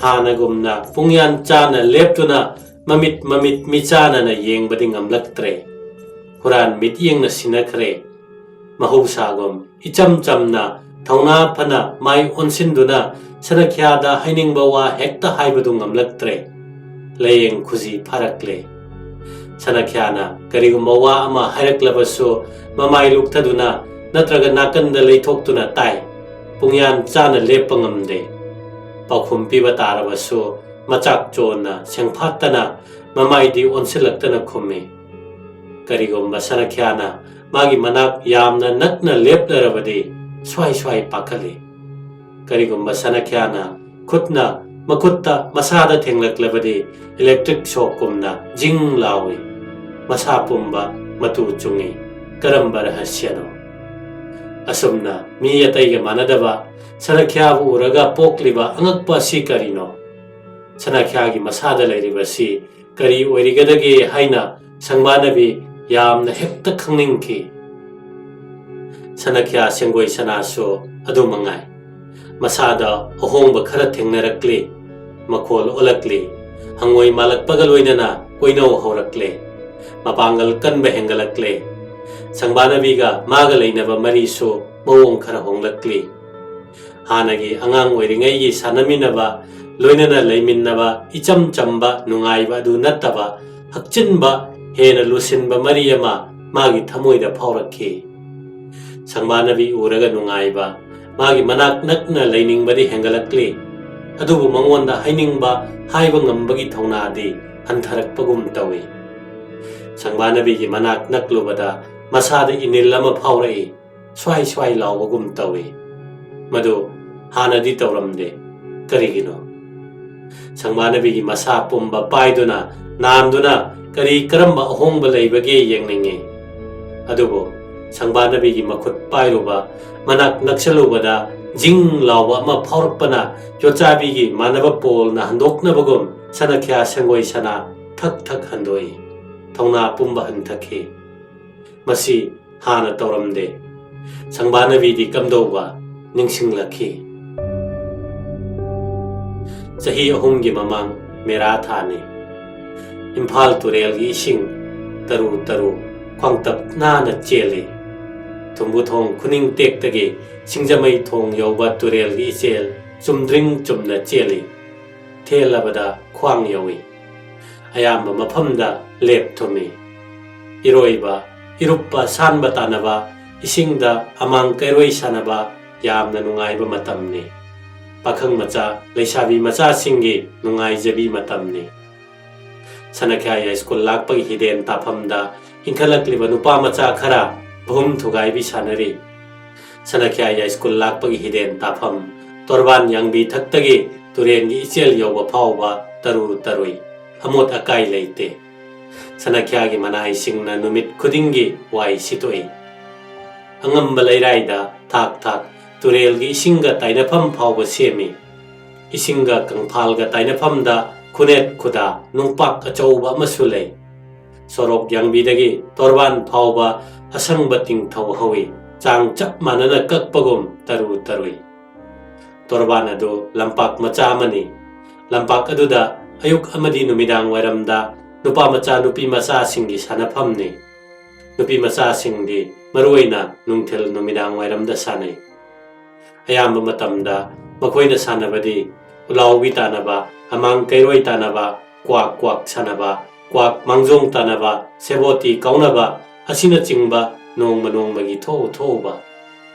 ꯍꯥꯟꯅꯒꯨꯝꯅ ꯄꯨꯡꯌꯥꯟ ꯆꯥꯅ ꯂꯦꯞꯇꯨꯅ ꯃꯃꯤꯠ ꯃꯃꯤꯠ ꯃꯤꯆꯥꯅꯅ ꯌꯦꯡꯕꯗꯤ ꯉꯝꯂꯛꯇ꯭ꯔꯦ꯫ ꯍꯨꯔꯥꯟ ꯃꯤꯠꯌꯦꯡꯅ ꯁꯤꯟꯅꯈ꯭ꯔꯦ꯫ ꯃꯍꯧꯁꯥꯒꯨꯝ ꯏꯆꯝ ꯆꯝꯅ ꯊꯧꯅꯥ ꯐꯅ ꯃꯥꯏ ꯑꯣꯟꯁꯤꯟꯗꯨꯅ ꯁꯅꯈ꯭ꯌꯥꯗ ꯍꯥꯏꯅꯤꯡꯕ ꯋꯥ ꯍꯦꯛꯇ ꯍꯥꯏꯕꯗꯨ ꯉꯝꯂꯛꯇ꯭ꯔꯦ꯫ ꯂꯥꯏꯌꯦꯡ ꯈꯨꯖꯤ ꯐꯥꯔꯛꯂꯦ꯫ ꯁꯅꯈ꯭ꯌꯥꯅ ꯀꯔꯤꯒꯨꯝꯕ ꯋꯥ ꯑꯃ ꯍꯥꯏꯔꯛꯂꯕꯁꯨ ꯃꯃꯥꯏ ꯂꯨꯛꯊꯗꯨꯅ ꯅꯠꯇ꯭ꯔꯒ ꯅꯥꯀꯟꯗ ꯂꯩꯊꯣꯛꯇꯨꯅ ꯇꯥꯏ꯫ ꯄꯨꯡꯌꯥꯟ ꯆꯥꯅ ꯂꯦꯞꯄ ꯉꯝꯗꯦ꯫ ꯄꯥꯎꯈꯨꯝ ꯄꯤꯕ ꯇꯥꯔꯕꯁꯨ ꯃꯆꯥꯛ ꯆꯣꯟꯅ ꯁꯦꯡꯐꯥꯠꯇꯅ ꯃꯃꯥꯏꯗꯤ ꯑꯣꯟꯁꯤꯜꯂꯛꯇꯅ ꯈꯨꯝꯃꯤ꯫ ꯀꯔꯤꯒꯨꯝꯕ ꯁꯅꯈ꯭ꯌꯥꯅ ꯃꯥꯒꯤ ꯃꯅꯥꯛ ꯌꯥꯝꯅ ꯅꯛꯅ ꯂꯦꯞꯂꯔꯕꯗꯤ ꯁ꯭ꯋꯥꯏ ꯁ꯭ꯋꯥꯏ ꯄꯥꯈꯠꯂꯤ꯫ ꯀꯔꯤꯒꯨꯝꯕ ꯁꯅꯈ꯭ꯌꯥꯅ ꯈꯨꯠꯅ ꯃꯈꯨꯠꯇ ꯃꯁꯥꯗ ꯊꯦꯡꯂꯛꯂꯕꯗꯤ electric shockꯀꯨꯝꯅ ꯖꯤꯡ ꯂꯥꯎꯏ꯫ ꯃꯁꯥ ꯄꯨꯝꯕ ꯃꯇꯨ ꯆꯨꯡꯏ꯫ ꯀꯔꯝꯕ ꯔꯍꯁ꯭ꯌꯅꯣ? ꯑꯁꯨꯝꯅ ꯃꯤ ꯑꯇꯩꯒ ꯃꯥꯟꯅꯗꯕ ꯁꯅꯈ꯭ꯌꯥꯕꯨ ꯎꯔꯒ ꯄꯣꯛꯂꯤꯕ ꯑꯉꯛꯄ ꯑꯁꯤ ꯀꯔꯤꯅꯣ? ꯁꯅꯈ꯭ꯌꯥꯒꯤ ꯃꯁꯥꯗ ꯂꯩꯔꯤꯕꯁꯤ ꯀꯔꯤ ꯑꯣꯏꯔꯤꯒꯗꯒꯦ ꯍꯥꯏꯅ ꯁꯪꯕꯥꯅꯕꯤ ꯌꯥꯝꯅ ꯍꯦꯛꯇ ꯈꯪꯅꯤꯡꯈꯤ꯫ ꯁꯅꯈ꯭ꯌꯥ ꯁꯦꯡꯒꯣꯏ ꯁꯅꯥꯁꯨ ꯑꯗꯨ ꯃꯉꯥꯏ꯫ ꯃꯁꯥꯗ ꯑꯍꯣꯡꯕ ꯈꯔ ꯊꯦꯡꯅꯔꯛꯂꯤ꯫ ꯃꯈꯣꯜ ꯑꯣꯜꯂꯛꯂꯤ꯫ ꯍꯪꯉꯣꯏ ꯃꯥꯜꯂꯛꯄꯒ ꯂꯣꯏꯅꯅ ꯀꯣꯏꯅꯧ ꯍꯧꯔꯛꯂꯦ꯫ ꯃꯄꯥꯡꯒꯜ ꯀꯟꯕ ꯍꯦꯟꯒꯠꯂꯛꯂꯦ꯫ ꯁꯪꯕꯥꯅꯕꯤꯒ ꯃꯥꯒ ꯂꯩꯅꯕ ꯃꯔꯤꯁꯨ ꯃꯑꯣꯡ ꯈꯔ ꯍꯣꯡꯂꯛꯂꯤ꯫ ꯍꯥꯟꯅꯒꯤ ꯑꯉꯥꯡ ꯑꯣꯏꯔꯤꯉꯩꯒꯤ ꯁꯥꯟꯅꯃꯤꯟꯅꯕ, ꯂꯣꯏꯅꯅ ꯂꯩꯃꯤꯟꯅꯕ, ꯏꯆꯝ ꯆꯝꯕ ꯅꯨꯡꯉꯥꯏꯕ ꯑꯗꯨ ꯅꯠꯇꯕ, ꯍꯛꯆꯤꯟꯕ, ꯍꯦꯟꯅ ꯂꯨꯁꯤꯟꯕ ꯃꯔꯤ ꯑꯃ ꯃꯥꯒꯤ ꯊꯃꯣꯏꯗ ꯐꯥꯎꯔꯛꯈꯤ꯫ ꯁꯪꯕꯥꯅꯕꯤ ꯎꯔꯒ ꯅꯨꯡꯉꯥꯏꯕ, ꯃꯥꯒꯤ ꯃꯅꯥꯛ ꯅꯛꯅ ꯂꯩꯅꯤꯡꯕꯗꯤ ꯍꯦꯟꯒꯠꯂꯛꯂꯤ꯫ ꯑꯗꯨꯕꯨ ꯃꯉꯣꯟꯗ ꯍꯥꯏꯅꯤꯡꯕ, ꯍꯥꯏꯕ ꯉꯝꯕꯒꯤ ꯊꯧꯅꯥꯗꯤ ꯍꯟꯊꯔꯛꯄꯒꯨꯝ ꯇꯧꯏ꯫ ꯁꯪꯕꯥꯅꯕꯤꯒꯤ ꯃꯅꯥꯛ ꯅꯛꯂꯨꯕꯗ ꯃꯁꯥꯗ ꯏꯅꯤꯜ ꯑꯃ ꯐꯥꯎꯔꯛꯏ꯫ ꯁ꯭ꯋꯥꯏ ꯁ꯭ꯋꯥꯏ ꯂꯥꯎꯕꯒꯨꯝ ꯇꯧꯏ꯫ ꯃꯗꯨ ꯍꯥꯟꯅꯗꯤ ꯇꯧꯔꯝꯗꯦ꯫ ꯀꯔꯤꯒꯤꯅꯣ? ꯁꯪꯕꯥꯅꯕꯤꯒꯤ ꯃꯁꯥ ꯄꯨꯝꯕ ꯄꯥꯏꯗꯨꯅ, ꯅꯥꯟꯗꯨꯅ ꯀꯔꯤ ꯀꯔꯝꯕ ꯑꯍꯣꯡꯕ ꯂꯩꯕꯒꯦ ꯌꯦꯡꯅꯤꯡꯏ꯫ ꯑꯗꯨꯕꯨ ꯁꯪꯕꯥꯅꯕꯤꯒꯤ ꯃꯈꯨꯠ ꯄꯥꯏꯔꯨꯕ, ꯃꯅꯥꯛ ꯅꯛꯁꯜꯂꯨꯕꯗ ꯖꯤꯡ ꯂꯥꯎꯕ ꯑꯃ ꯐꯥꯎꯔꯛꯄꯅ ꯌꯣꯠꯆꯥꯕꯤꯒꯤ ꯃꯥꯟꯅꯕ ꯄꯣꯜꯅ ꯍꯟꯗꯣꯛꯅꯕꯒꯨꯝ ꯁꯅꯈ꯭ꯌꯥ ꯁꯦꯡꯒꯣꯏ ꯁꯅꯥ ꯊꯛ ꯊꯛ ꯍꯟꯗꯣꯛꯏ꯫ ꯊꯧꯅꯥ ꯄꯨꯝꯕ ꯍꯟꯊꯈꯤ꯫ ꯃꯁꯤ ꯍꯥꯟꯅ ꯇꯧꯔꯝꯗꯦ꯫ ꯁꯪꯕꯥꯅꯕꯤꯗꯤ ꯀꯝꯗꯧꯕ ꯅꯤꯡꯁꯤꯡꯂꯛꯈꯤ꯫ ꯆꯍꯤ ꯑꯍꯨꯝꯒꯤ ꯃꯃꯥꯡ ꯃꯦꯔꯥ ꯊꯥꯅꯤ꯫ ꯏꯝꯐꯥꯜ ꯇꯨꯔꯦꯜꯒꯤ ꯏꯁꯤꯡ ꯇꯔꯨ ꯇꯔꯨ ꯈ꯭ꯋꯥꯡꯇꯞ ꯅꯥꯅ ꯆꯦꯜꯂꯤ꯫ ꯊꯨꯝꯕꯨꯊꯣꯡ ꯈꯨꯅꯤꯡ ꯇꯦꯛꯇꯒꯤ ꯁꯤꯡꯖꯃꯩ ꯊꯣꯡ ꯌꯧꯕ ꯇꯨꯔꯦꯜꯒꯤ ꯏꯆꯦꯜ ꯆꯨꯝꯗ꯭ꯔꯤꯡ ꯆꯨꯝꯅ ꯆꯦꯜꯂꯤ꯫ ꯊꯦꯜꯂꯕꯗ ꯈ꯭ꯋꯥꯡ ꯌꯧꯏ꯫ ꯑꯌꯥꯝꯕ ꯃꯐꯝꯗ ꯂꯦꯞ ꯊꯨꯝꯃꯤ꯫ ꯏꯔꯣꯏꯕ, ꯏꯔꯨꯞꯄ, ꯁꯥꯟꯕ ꯇꯥꯟꯅꯕ, ꯏꯁꯤꯡꯗ ꯑꯃꯥꯡ ꯀꯩꯔꯣꯏ ꯁꯥꯟꯅꯕ ꯌꯥꯝꯅ ꯅꯨꯡꯉꯥꯏꯕ ꯃꯇꯝꯅꯤ꯫ ꯄꯥꯈꯪ ꯃꯆꯥ, ꯂꯩꯁꯥꯕꯤ ꯃꯆꯥꯁꯤꯡꯒꯤ ꯅꯨꯡꯉꯥꯏꯖꯕꯤ ꯃꯇꯝꯅꯤ꯫ ꯁꯅꯥꯈ꯭ꯌꯥ ꯌꯥꯏꯁ꯭ꯀꯨꯜ ꯂꯥꯛꯄꯒꯤ ꯍꯤꯗꯦꯟ ꯇꯥꯐꯝꯗ ꯏꯟꯈꯠꯂꯛꯂꯤꯕ ꯅꯨꯄꯥ ꯃꯆꯥ ꯈꯔ ꯚꯍꯨꯝ ꯊꯨꯒꯥꯏꯕꯤ ꯁꯥꯟꯅꯔꯤ꯫ ꯁꯅꯥꯈ꯭ꯌꯥ ꯌꯥꯏꯁ꯭ꯀꯨꯜ ꯂꯥꯛꯄꯒꯤ ꯍꯤꯗꯦꯟ ꯇꯥꯐꯝ ꯇꯣꯔꯕꯥꯟ ꯌꯥꯡꯕꯤ ꯊꯛꯇꯒꯤ ꯇꯨꯔꯦꯟꯒꯤ ꯏꯆꯦꯜ ꯌꯧꯕ ꯐꯥꯎꯕ ꯇꯔꯨ ꯇꯔꯨꯏ, ꯑꯃꯣꯠ ꯑꯀꯥꯏ ꯂꯩꯇꯦ꯫ ꯁꯅꯥꯈ꯭ꯌꯥꯒꯤ ꯃꯅꯥꯏꯁꯤꯡꯅ ꯅꯨꯃꯤꯠ ꯈꯨꯗꯤꯡꯒꯤ ꯋꯥꯏ ꯁꯤꯠꯇꯣꯛꯏ꯫ ꯑꯉꯝꯕ ꯂꯩꯔꯥꯏꯗ ꯊꯥꯛ ꯊꯥꯛ ꯇꯨꯔꯦꯜꯒꯤ ꯏꯁꯤꯡꯒ ꯇꯥꯏꯅꯐꯝ ꯐꯥꯎꯕ ꯁꯦꯝꯃꯤ꯫ ꯏꯁꯤꯡꯒ ꯀꯪꯐꯥꯜꯒ ꯇꯥꯏꯅꯐꯝꯗ ꯈꯨꯅꯦꯠ ꯈꯨꯗꯥ ꯅꯨꯡꯄꯥꯛ ꯑꯆꯧꯕ ꯑꯃꯁꯨ ꯂꯩ꯫ ꯁꯣꯔꯣꯛ ꯌꯥꯡꯕꯤꯗꯒꯤ ꯇꯣꯔꯕꯥꯟ ꯐꯥꯎꯕ ꯑꯁꯪꯕ ꯇꯤꯡꯊꯧ ꯍꯧꯏ, ꯆꯥꯡ ꯆꯞ ꯃꯥꯟꯅꯅ ꯀꯛꯄꯒꯨꯝ ꯇꯔꯨ ꯇꯔꯨꯏ꯫ ꯇꯣꯔꯕꯥꯟ ꯑꯗꯨ ꯂꯝꯄꯥꯛ ꯃꯆꯥ ꯑꯃꯅꯤ꯫ ꯂꯝꯄꯥꯛ ꯑꯗꯨꯗ ꯑꯌꯨꯛ ꯑꯃꯗꯤ ꯅꯨꯃꯤꯗꯥꯡ ꯋꯥꯏꯔꯝꯗ ꯅꯨꯄꯥ ꯃꯆꯥ ꯅꯨꯄꯤ ꯃꯆꯥꯁꯤꯡꯒꯤ ꯁꯥꯟꯅꯐꯝꯅꯤ꯫ ꯅꯨꯄꯤ ꯃꯆꯥꯁꯤꯡꯗꯤ ꯃꯔꯨꯑꯣꯏꯅ ꯅꯨꯡꯊꯤꯜ ꯅꯨꯃꯤꯗꯥꯡ ꯋꯥꯏꯔꯝꯗ ꯁꯥꯟꯅꯩ꯫ ꯑꯌꯥꯝꯕ ꯃꯇꯝꯗ ꯃꯈꯣꯏꯅ ꯁꯥꯟꯅꯕꯗꯤ ꯎꯂꯥꯎꯕꯤ ꯇꯥꯟꯅꯕ, ꯑꯃꯥꯡ ꯀꯩꯔꯣꯏ ꯇꯥꯟꯅꯕ, ꯀ꯭ꯋꯥꯛ ꯀ꯭ꯋꯥꯛ ꯁꯥꯟꯅꯕ, ꯀ꯭ꯋꯥꯛ ꯃꯥꯡꯖꯣꯡ ꯇꯥꯟꯅꯕ, ꯁꯦꯕꯣꯇꯤ ꯀꯥꯎꯅꯕ ꯑꯁꯤꯅꯆꯤꯡꯕ ꯅꯣꯡꯃ ꯅꯣꯡꯃꯒꯤ ꯊꯣꯛꯎ ꯊꯣꯛꯎꯕ꯫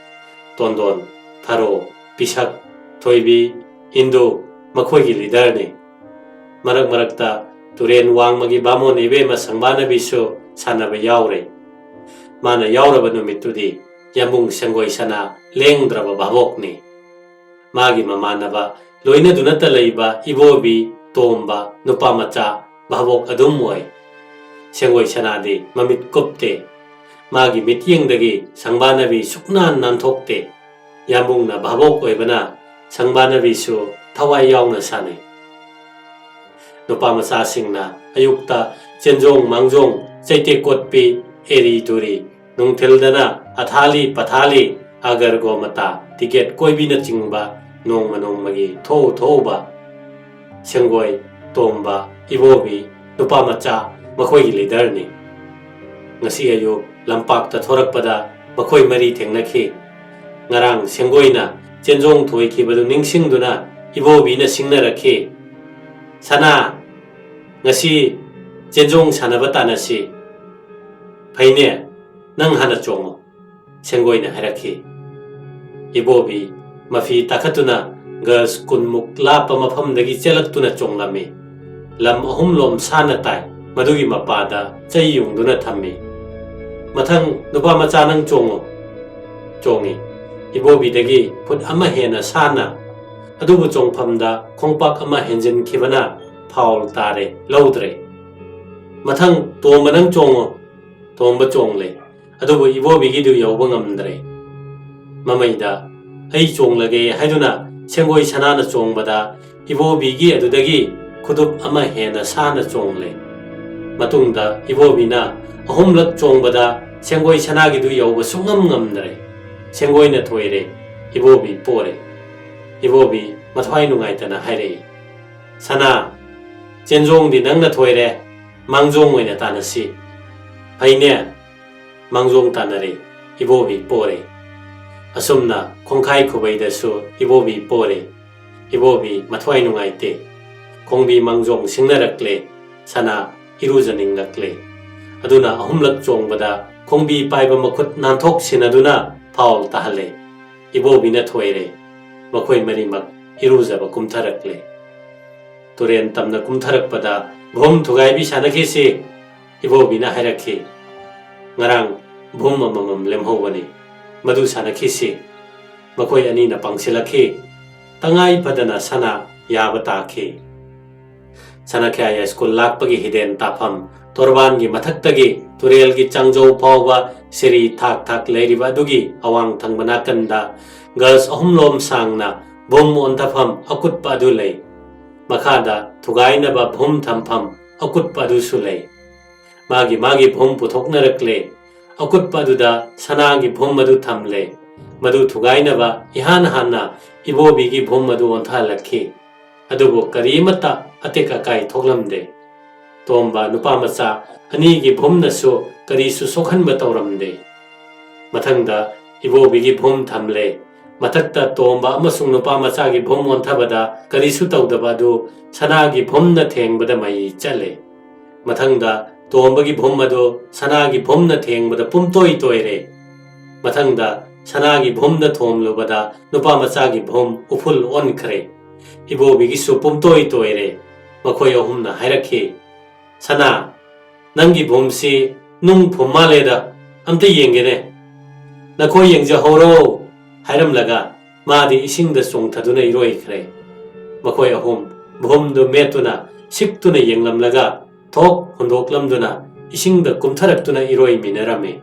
ꯇꯣꯟꯗꯣꯟ, ꯊꯔꯣ, ꯄꯤꯁꯛ, ꯊꯣꯏꯕꯤ, ꯏꯟꯗꯨ ꯃꯈꯣꯏꯒꯤ ꯂꯤꯗꯔꯅꯤ꯫ ꯃꯔꯛ ꯃꯔꯛꯇ ꯇꯨꯔꯦꯟ ꯋꯥꯡꯃꯒꯤ ꯕꯥꯃꯣꯟ ꯏꯕꯦꯝꯃ ꯁꯪꯕꯥꯅꯕꯤꯁꯨ ꯁꯥꯟꯅꯕ ꯌꯥꯎꯔꯦ꯫ ꯃꯥꯅ ꯌꯥꯎꯔꯕ ꯅꯨꯃꯤꯠꯇꯨꯗꯤ ꯌꯥꯝꯕꯨꯡ ꯁꯦꯡꯒꯣꯏ ꯁꯅꯥ ꯂꯦꯡꯗ꯭ꯔꯕ ꯚꯥꯕꯣꯛꯅꯤ꯫ ꯃꯥꯒꯤ ꯃꯃꯥꯟꯅꯕ ꯂꯣꯏꯅꯗꯨꯅꯇ ꯂꯩꯕ ꯏꯕꯣꯕꯤ, ꯇꯣꯝꯕ, ꯅꯨꯄꯥ ꯃꯆꯥ ꯚꯥꯕꯣꯛ ꯑꯗꯨꯝ ꯑꯣꯏ꯫ ꯁꯦꯡꯒꯣꯏ ꯁꯅꯥꯗꯤ ꯃꯃꯤꯠ ꯀꯨꯞꯇꯦ꯫ ꯃꯥꯒꯤ ꯃꯤꯠꯌꯦꯡꯗꯒꯤ ꯁꯪꯕꯥꯅꯕꯤ ꯁꯨꯛꯅꯥꯟ ꯅꯥꯟꯊꯣꯛꯇꯦ꯫ ꯌꯥꯝꯕꯨꯡꯅ ꯚꯥꯕꯣꯛ ꯑꯣꯏꯕꯅ ꯁꯪꯕꯥꯅꯕꯤꯁꯨ ꯊꯋꯥꯏ ꯌꯥꯎꯅ ꯁꯥꯟꯅꯩ꯫ ꯅꯨꯄꯥ ꯃꯆꯥꯁꯤꯡꯅ ꯑꯌꯨꯛꯇ ꯆꯦꯟꯖꯣꯡ ꯃꯥꯡꯖꯣꯡ, ꯆꯩꯇꯦꯛ ꯀꯣꯠꯄꯤ, ꯑꯦꯔꯤ ꯇꯨꯔꯤ, ꯅꯨꯡꯊꯤꯜꯗꯅ ꯑꯊꯥꯂꯤ ꯄꯊꯥꯂꯤ, ꯑꯒꯔꯒꯣꯃꯇꯥ, ꯇꯤꯀꯦꯠ ꯀꯣꯏꯕꯤꯅꯆꯤꯡꯕ ꯅꯣꯡꯃ ꯅꯣꯡꯃꯒꯤ ꯊꯣꯛꯎ ꯊꯣꯛꯎꯕ꯫ ꯁꯦꯡꯒꯣꯏ, ꯇꯣꯝꯕ, ꯏꯕꯣꯕꯤ, ꯅꯨꯄꯥ ꯃꯆꯥ ꯃꯈꯣꯏꯒꯤ ꯂꯤꯗꯔꯅꯤ꯫ ꯉꯁꯤ ꯑꯌꯨꯛ ꯂꯝꯄꯥꯛꯇ ꯊꯣꯔꯛꯄꯗ ꯃꯈꯣꯏ ꯃꯔꯤ ꯊꯦꯡꯅꯈꯤ꯫ ꯉꯔꯥꯡ ꯁꯦꯡꯒꯣꯏꯅ ꯆꯦꯟꯖꯣꯡ ꯊꯣꯏꯈꯤꯕꯗꯨ ꯅꯤꯡꯁꯤꯡꯗꯨꯅ ꯏꯕꯣꯕꯤꯅ ꯁꯤꯡꯅꯔꯛꯈꯤ, "ꯁꯅꯥ, ꯉꯁꯤ ꯆꯦꯟꯖꯣꯡ ꯁꯥꯟꯅꯕ ꯇꯥꯟꯅꯁꯤ꯫" "ꯐꯩꯅꯦ, ꯅꯪ ꯍꯥꯟꯅ ꯆꯣꯡꯉꯣ," ꯁꯦꯡꯒꯣꯏꯅ ꯍꯥꯏꯔꯛꯈꯤ꯫ ꯏꯕꯣꯕꯤ ꯃꯐꯤ ꯇꯥꯈꯠꯇꯨꯅ ꯒꯖ ꯀꯨꯟꯃꯨꯛ ꯂꯥꯞꯄ ꯃꯐꯝꯗꯒꯤ ꯆꯦꯜꯂꯛꯇꯨꯅ ꯆꯣꯡꯂꯝꯃꯤ꯫ ꯂꯝ ꯑꯍꯨꯝꯂꯣꯝ ꯁꯥꯅ ꯇꯥꯏ꯫ ꯃꯗꯨꯒꯤ ꯃꯄꯥꯗ ꯆꯩ ꯌꯨꯡꯗꯨꯅ ꯊꯝꯃꯤ꯫ "ꯃꯊꯪ, ꯅꯨꯄꯥ ꯃꯆꯥ, ꯅꯪ ꯆꯣꯡꯉꯨ꯫" ꯆꯣꯡꯉꯤ꯫ ꯏꯕꯣꯕꯤꯗꯒꯤ ꯐꯨꯠ ꯑꯃ ꯍꯦꯟꯅ ꯁꯥꯅ, ꯑꯗꯨꯕꯨ ꯆꯣꯡꯐꯝꯗ ꯈꯣꯡꯄꯥꯛ ꯑꯃ ꯍꯦꯟꯖꯤꯟꯈꯤꯕꯅ ꯐꯥꯎꯜ ꯇꯥꯔꯦ, ꯂꯧꯗ꯭ꯔꯦ꯫ "ꯃꯊꯪ, ꯇꯣꯝꯕ, ꯅꯪ ꯆꯣꯡꯉꯨ꯫" ꯇꯣꯝꯕ ꯆꯣꯡꯂꯦ꯫ ꯑꯗꯨꯕꯨ ꯏꯕꯣꯕꯤꯒꯤꯗꯨ ꯌꯧꯕ ꯉꯝꯗ꯭ꯔꯦ꯫ ꯃꯃꯩꯗ "ꯑꯩ ꯆꯣꯡꯂꯒꯦ" ꯍꯥꯏꯗꯨꯅ ꯁꯦꯡꯒꯣꯏ ꯁꯅꯥꯅ ꯆꯣꯡꯕꯗ ꯏꯕꯣꯕꯤꯒꯤ ꯑꯗꯨꯗꯒꯤ ꯈꯨꯗꯨꯞ ꯑꯃ ꯍꯦꯟꯅ ꯁꯥꯅ ꯆꯣꯡꯂꯦ꯫ ꯃꯇꯨꯡꯗ ꯏꯕꯣꯕꯤꯅ ꯑꯍꯨꯝꯂꯛ ꯆꯣꯡꯕꯗ ꯁꯦꯡꯒꯣꯏ ꯁꯅꯥꯒꯤꯗꯨ ꯌꯧꯕ ꯁꯨꯡꯉꯝ ꯉꯝꯗ꯭ꯔꯦ꯫ ꯁꯦꯡꯒꯣꯏꯅ ꯊꯣꯏꯔꯦ꯫ ꯏꯕꯣꯕꯤ ꯄꯣꯔꯦ꯫ ꯏꯕꯣꯕꯤ ꯃꯊ꯭ꯋꯥꯏ ꯅꯨꯡꯉꯥꯏꯇꯅ ꯍꯥꯏꯔꯛꯏ, "ꯁꯅꯥ, ꯆꯦꯟꯖꯣꯡꯗꯤ ꯅꯪꯅ ꯊꯣꯏꯔꯦ, ꯃꯥꯡꯖꯣꯡ ꯑꯣꯏꯅ ꯇꯥꯟꯅꯁꯤ꯫" ꯐꯩꯅꯦ꯫ ꯃꯥꯡꯖꯣꯡ ꯇꯥꯟꯅꯔꯦ꯫ ꯏꯕꯣꯕꯤ ꯄꯣꯔꯦ꯫ ꯑꯁꯨꯝꯅ ꯈꯣꯡꯈꯥꯏ ꯈꯨꯕꯩꯗꯁꯨ ꯏꯕꯣꯕꯤ ꯄꯣꯔꯦ꯫ ꯏꯕꯣꯕꯤ ꯃꯊ꯭ꯋꯥꯏ ꯅꯨꯡꯉꯥꯏꯇꯦ꯫ ꯈꯣꯡꯕꯤ ꯃꯥꯡꯖꯣꯡ ꯁꯤꯡꯅꯔꯛꯂꯦ꯫ ꯁꯅꯥ ꯏꯔꯨꯖꯅꯤꯡꯂꯛꯂꯦ꯫ ꯑꯗꯨꯅ ꯑꯍꯨꯝꯂꯛ ꯆꯣꯡꯕꯗ ꯈꯣꯡꯕꯤ ꯄꯥꯏꯕ ꯃꯈꯨꯠ ꯅꯥꯟꯊꯣꯛ ꯁꯤꯟꯅꯗꯨꯅ ꯐꯥꯎꯜ ꯇꯥꯍꯜꯂꯦ꯫ ꯏꯕꯣꯕꯤꯅ ꯊꯣꯏꯔꯦ꯫ ꯃꯈꯣꯏ ꯃꯔꯤꯃꯛ ꯏꯔꯨꯖꯕ ꯀꯨꯝꯊꯔꯛꯂꯦ꯫ ꯇꯨꯔꯦꯟ ꯇꯝꯅ ꯀꯨꯝꯊꯔꯛꯄꯗ ꯚꯨꯝ ꯊꯨꯒꯥꯏꯕꯤ ꯁꯥꯟꯅꯈꯤꯁꯤ꯫ ꯏꯕꯣꯕꯤꯅ ꯍꯥꯏꯔꯛꯈꯤ, "ꯉꯔꯥꯡ ꯚꯨꯝ ꯑꯃꯃꯝ ꯂꯦꯝꯍꯧꯕꯅꯤ꯫ ꯃꯗꯨ ꯁꯥꯟꯅꯈꯤꯁꯤ꯫" ꯃꯈꯣꯏ ꯑꯅꯤꯅ ꯄꯥꯡꯁꯤꯜꯂꯛꯈꯤ꯫ ꯇꯉꯥꯏ ꯐꯗꯅ ꯁꯅꯥ ꯌꯥꯕ ꯇꯥꯈꯤ꯫ ꯁꯅꯥꯈ꯭ꯌꯥ ꯁ꯭ꯀꯨꯜ ꯂꯥꯛꯄꯒꯤ ꯍꯤꯗꯦꯟ ꯇꯥꯐꯝ ꯇꯣꯔꯕꯥꯟꯒꯤ ꯃꯊꯛꯇꯒꯤ ꯇꯨꯔꯦꯜꯒꯤ ꯆꯥꯡꯖꯧ ꯐꯥꯎꯕ ꯁꯤꯔꯤ ꯊꯥꯛ ꯊꯥꯛ ꯂꯩꯔꯤꯕ ꯑꯗꯨꯒꯤ ꯑꯋꯥꯡ ꯊꯪꯕ ꯅꯥꯀꯟꯗ ꯒꯖ ꯑꯍꯨꯝꯂꯣꯝ ꯁꯥꯡꯅ ꯚꯨꯝ ꯑꯣꯟꯊꯐꯝ ꯑꯀꯨꯠꯄ ꯑꯗꯨ ꯂꯩ꯫ ꯃꯈꯥꯗ ꯊꯨꯒꯥꯏꯅꯕ ꯚꯨꯝ ꯊꯝꯐꯝ ꯑꯀꯨꯠꯄ ꯑꯗꯨꯁꯨ ꯂꯩ꯫ ꯃꯥꯒꯤ ꯃꯥꯒꯤ ꯚꯨꯝ ꯄꯨꯊꯣꯛꯅꯔꯛꯂꯦ꯫ ꯑꯀꯨꯠꯄ ꯑꯗꯨꯗ ꯁꯅꯥꯒꯤ ꯚꯨꯝ ꯑꯗꯨ ꯊꯝꯂꯦ꯫ ꯃꯗꯨ ꯊꯨꯒꯥꯏꯅꯕ ꯏꯍꯥꯟ ꯍꯥꯟꯅ ꯏꯕꯣꯕꯤꯒꯤ ꯚꯨꯝ ꯑꯗꯨ ꯑꯣꯟꯊꯍꯜꯂꯛꯈꯤ꯫ ꯑꯗꯨꯕꯨ ꯀꯔꯤꯃꯠꯇ ꯑꯇꯦꯛ ꯑꯀꯥꯏ ꯊꯣꯛꯂꯝꯗꯦ꯫ ꯇꯣꯝꯕ ꯅꯨꯄꯥ ꯃꯆꯥ ꯑꯅꯤꯒꯤ ꯚꯨꯝꯅꯁꯨ ꯀꯔꯤꯁꯨ ꯁꯣꯛꯍꯟꯕ ꯇꯧꯔꯝꯗꯦ꯫ ꯃꯊꯪꯗ ꯏꯕꯣꯕꯤꯒꯤ ꯚꯨꯝ ꯊꯝꯂꯦ꯫ ꯃꯊꯛꯇ ꯇꯣꯝꯕ ꯑꯃꯁꯨꯡ ꯅꯨꯄꯥ ꯃꯆꯥꯒꯤ ꯚꯨꯝ ꯑꯣꯟꯊꯕꯗ ꯀꯔꯤꯁꯨ ꯇꯧꯗꯕ ꯑꯗꯨ ꯁꯅꯥꯒꯤ ꯚꯨꯝꯅ ꯊꯦꯡꯕꯗ ꯃꯩ ꯆꯠꯂꯦ꯫ ꯃꯊꯪꯗ ꯇꯣꯝꯕꯒꯤ ꯚꯨꯝ ꯑꯗꯨ ꯁꯅꯥꯒꯤ ꯚꯨꯝꯅ ꯊꯦꯡꯕꯗ ꯄꯨꯝꯇꯣꯏ ꯇꯣꯏꯔꯦ꯫ ꯃꯊꯪꯗ ꯁꯅꯥꯒꯤ ꯚꯨꯝꯗ ꯊꯣꯝꯂꯨꯕꯗ ꯅꯨꯄꯥ ꯃꯆꯥꯒꯤ ꯚꯨꯝ ꯎꯐꯨꯜ ꯑꯣꯟꯈ꯭ꯔꯦ꯫ ꯏꯕꯣꯕꯤꯒꯤꯁꯨ ꯄꯨꯝꯇꯣꯏ ꯇꯣꯏꯔꯦ꯫ ꯃꯈꯣꯏ ꯑꯍꯨꯝꯅ ꯍꯥꯏꯔꯛꯈꯤ, "ꯁꯅꯥ, ꯅꯪꯒꯤ ꯚꯨꯝꯁꯤ ꯅꯨꯡ ꯐꯨꯝ ꯃꯥꯜꯂꯦꯗ, ꯑꯝꯇ ꯌꯦꯡꯒꯦꯅꯦ꯫" "ꯅꯈꯣꯏ ꯌꯦꯡꯖꯍꯧꯔꯣ" ꯍꯥꯏꯔꯝꯂꯒ ꯃꯥꯗꯤ ꯏꯁꯤꯡꯗ ꯆꯣꯡꯊꯗꯨꯅ ꯏꯔꯣꯏꯈ꯭ꯔꯦ꯫ ꯃꯈꯣꯏ ꯑꯍꯨꯝ ꯚꯨꯝꯗꯨ ꯃꯦꯠꯇꯨꯅ ꯁꯤꯛꯇꯨꯅ ꯌꯦꯡꯂꯝꯂꯒ ꯊꯣꯛ ꯍꯨꯟꯗꯣꯛꯂꯝꯗꯨꯅ ꯏꯁꯤꯡꯗ ꯀꯨꯝꯊꯔꯛꯇꯨꯅ ꯏꯔꯣꯏꯃꯤꯟꯅꯔꯝꯃꯤ꯫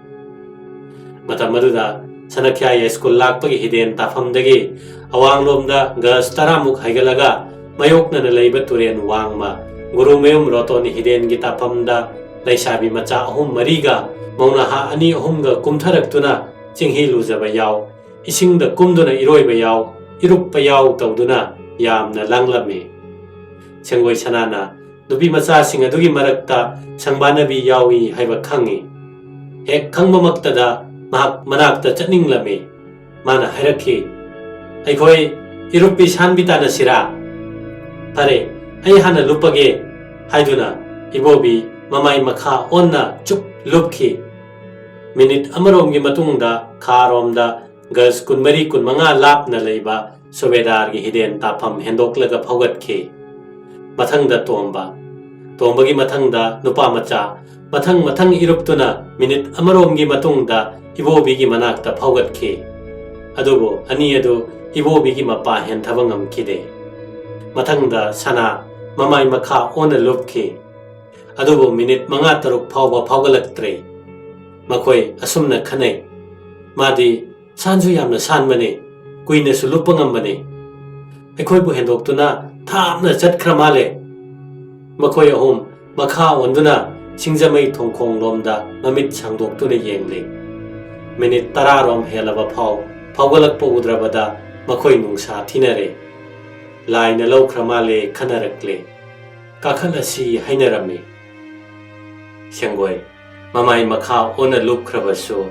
ꯃꯇꯝ ꯑꯗꯨꯗ ꯁꯅꯈ꯭ꯌꯥ ꯌꯥꯏꯁ꯭ꯀꯨꯜ ꯂꯥꯛꯄꯒꯤ ꯍꯤꯗꯦꯟ ꯇꯥꯐꯝꯗꯒꯤ ꯑꯋꯥꯡꯂꯣꯝꯗ ꯒꯖ ꯇꯔꯥꯃꯨꯛ ꯍꯥꯏꯒꯠꯂꯒ ꯃꯥꯌꯣꯛꯅꯅ ꯂꯩꯕ ꯇꯨꯔꯦꯟ ꯋꯥꯡꯃ ꯒꯨꯔꯨꯃꯌꯨꯝ ꯔꯣꯇꯣꯟ ꯍꯤꯗꯦꯟꯒꯤ ꯇꯥꯐꯝꯗ ꯂꯩꯁꯥꯕꯤ ꯃꯆꯥ ꯑꯍꯨꯝ ꯃꯔꯤꯒ ꯃꯧ ꯅꯍꯥ ꯑꯅꯤ ꯑꯍꯨꯝꯒ ꯀꯨꯝꯊꯔꯛꯇꯨꯅ ꯆꯤꯡꯍꯤ ꯂꯨꯖꯕ ꯌꯥꯎ, ꯏꯁꯤꯡꯗ ꯀꯨꯝꯗꯨꯅ ꯏꯔꯣꯏꯕ ꯌꯥꯎ, ꯏꯔꯨꯞꯄ ꯌꯥꯎ ꯇꯧꯗꯨꯅ ꯌꯥꯝꯅ ꯂꯥꯡꯂꯝꯃꯤ꯫ ꯁꯦꯡꯒꯣꯏ ꯁꯅꯥꯅ ꯅꯨꯄꯤ ꯃꯆꯥꯁꯤꯡ ꯑꯗꯨꯒꯤ ꯃꯔꯛꯇ ꯁꯪꯕꯥꯅꯕꯤ ꯌꯥꯎꯏ ꯍꯥꯏꯕ ꯈꯪꯏ꯫ ꯍꯦꯛ ꯈꯪꯕꯃꯛꯇꯗ ꯃꯍꯥꯛ ꯃꯅꯥꯛꯇ ꯆꯠꯅꯤꯡꯂꯝꯃꯤ꯫ ꯃꯥꯅ ꯍꯥꯏꯔꯛꯈꯤ, "ꯑꯩꯈꯣꯏ ꯏꯔꯨꯞꯄꯤ ꯁꯥꯟꯕꯤ ꯇꯥꯟꯅꯁꯤꯔꯥ?" "ꯐꯔꯦ, ꯑꯩ ꯍꯥꯟꯅ ꯂꯨꯞꯄꯒꯦ" ꯍꯥꯏꯗꯨꯅ ꯏꯕꯣꯕꯤ ꯃꯃꯥꯏ ꯃꯈꯥ ꯑꯣꯟꯅ ꯆꯨꯞ ꯂꯨꯞꯈꯤ꯫ ꯃꯤꯅꯤꯠ ꯑꯃꯔꯣꯝꯒꯤ ꯃꯇꯨꯡꯗ ꯈꯥꯔꯣꯝꯗ ꯒꯖ ꯀꯨꯟꯃꯔꯤ ꯀꯨꯟꯃꯉꯥ ꯂꯥꯞꯅ ꯂꯩꯕ ꯁꯨꯕꯦꯗꯥꯔꯒꯤ ꯍꯤꯗꯦꯟ ꯇꯥꯐꯝ ꯍꯦꯟꯗꯣꯛꯂꯒ ꯐꯥꯎꯒꯠꯈꯤ꯫ ꯃꯊꯪꯗ ꯇꯣꯝꯕ, ꯇꯣꯝꯕꯒꯤ ꯃꯊꯪꯗ ꯅꯨꯄꯥ ꯃꯆꯥ, ꯃꯊꯪ ꯃꯊꯪ ꯏꯔꯨꯞꯇꯨꯅ ꯃꯤꯅꯤꯠ ꯑꯃꯔꯣꯝꯒꯤ ꯃꯇꯨꯡꯗ ꯏꯕꯣꯕꯤꯒꯤ ꯃꯅꯥꯛꯇ ꯐꯥꯎꯒꯠꯈꯤ꯫ ꯑꯗꯨꯕꯨ ꯑꯅꯤ ꯑꯗꯨ ꯏꯕꯣꯕꯤꯒꯤ ꯃꯄꯥ ꯍꯦꯟꯊꯕ ꯉꯝꯈꯤꯗꯦ꯫ ꯃꯊꯪꯗ ꯁꯅꯥ ꯃꯃꯥꯏ ꯃꯈꯥ ꯑꯣꯟꯅ ꯂꯨꯞꯈꯤ꯫ ꯑꯗꯨꯕꯨ ꯃꯤꯅꯤꯠ ꯃꯉꯥ ꯇꯔꯨꯛ ꯐꯥꯎꯕ ꯐꯥꯎꯒꯠꯂꯛꯇ꯭ꯔꯦ꯫ ꯃꯈꯣꯏ ꯑꯁꯨꯝꯅ ꯈꯟꯅꯩ, "ꯃꯥꯗꯤ ꯁꯥꯟꯁꯨ ꯌꯥꯝꯅ ꯁꯥꯟꯕꯅꯤ, ꯀꯨꯏꯅꯁꯨ ꯂꯨꯞꯄ ꯉꯝꯕꯅꯤ꯫ ꯑꯩꯈꯣꯏꯕꯨ ꯍꯦꯟꯗꯣꯛꯇꯨꯅ ꯊꯥꯞꯅ ꯆꯠꯈ꯭ꯔ ꯃꯥꯜꯂꯦ꯫" ꯃꯈꯣꯏ ꯑꯍꯨꯝ ꯃꯈꯥ ꯑꯣꯟꯗꯨꯅ ꯁꯤꯡꯖꯃꯩ ꯊꯣꯡꯈꯣꯡꯂꯣꯝꯗ ꯃꯃꯤꯠ ꯁꯥꯡꯗꯣꯛꯇꯨꯅ ꯌꯦꯡꯂꯤ꯫ ꯃꯤꯅꯤꯠ ꯇꯔꯥꯔꯣꯝ ꯍꯦꯜꯂꯕ ꯐꯥꯎ ꯐꯥꯎꯒꯠꯂꯛꯄ ꯎꯗ꯭ꯔꯕꯗ ꯃꯈꯣꯏ ꯅꯨꯡꯁꯥ ꯊꯤꯅꯔꯦ꯫ ꯂꯥꯏꯅ ꯂꯧꯈ꯭ꯔ ꯃꯥꯜꯂꯦ ꯈꯟꯅꯔꯛꯂꯦ꯫ ꯀꯥꯈꯠꯂꯁꯤ ꯍꯥꯏꯅꯔꯝꯃꯤ꯫ ꯁꯦꯡꯒꯣꯏ ꯃꯃꯥꯏ ꯃꯈꯥ ꯑꯣꯟꯅ ꯂꯨꯞꯈ꯭ꯔꯕꯁꯨ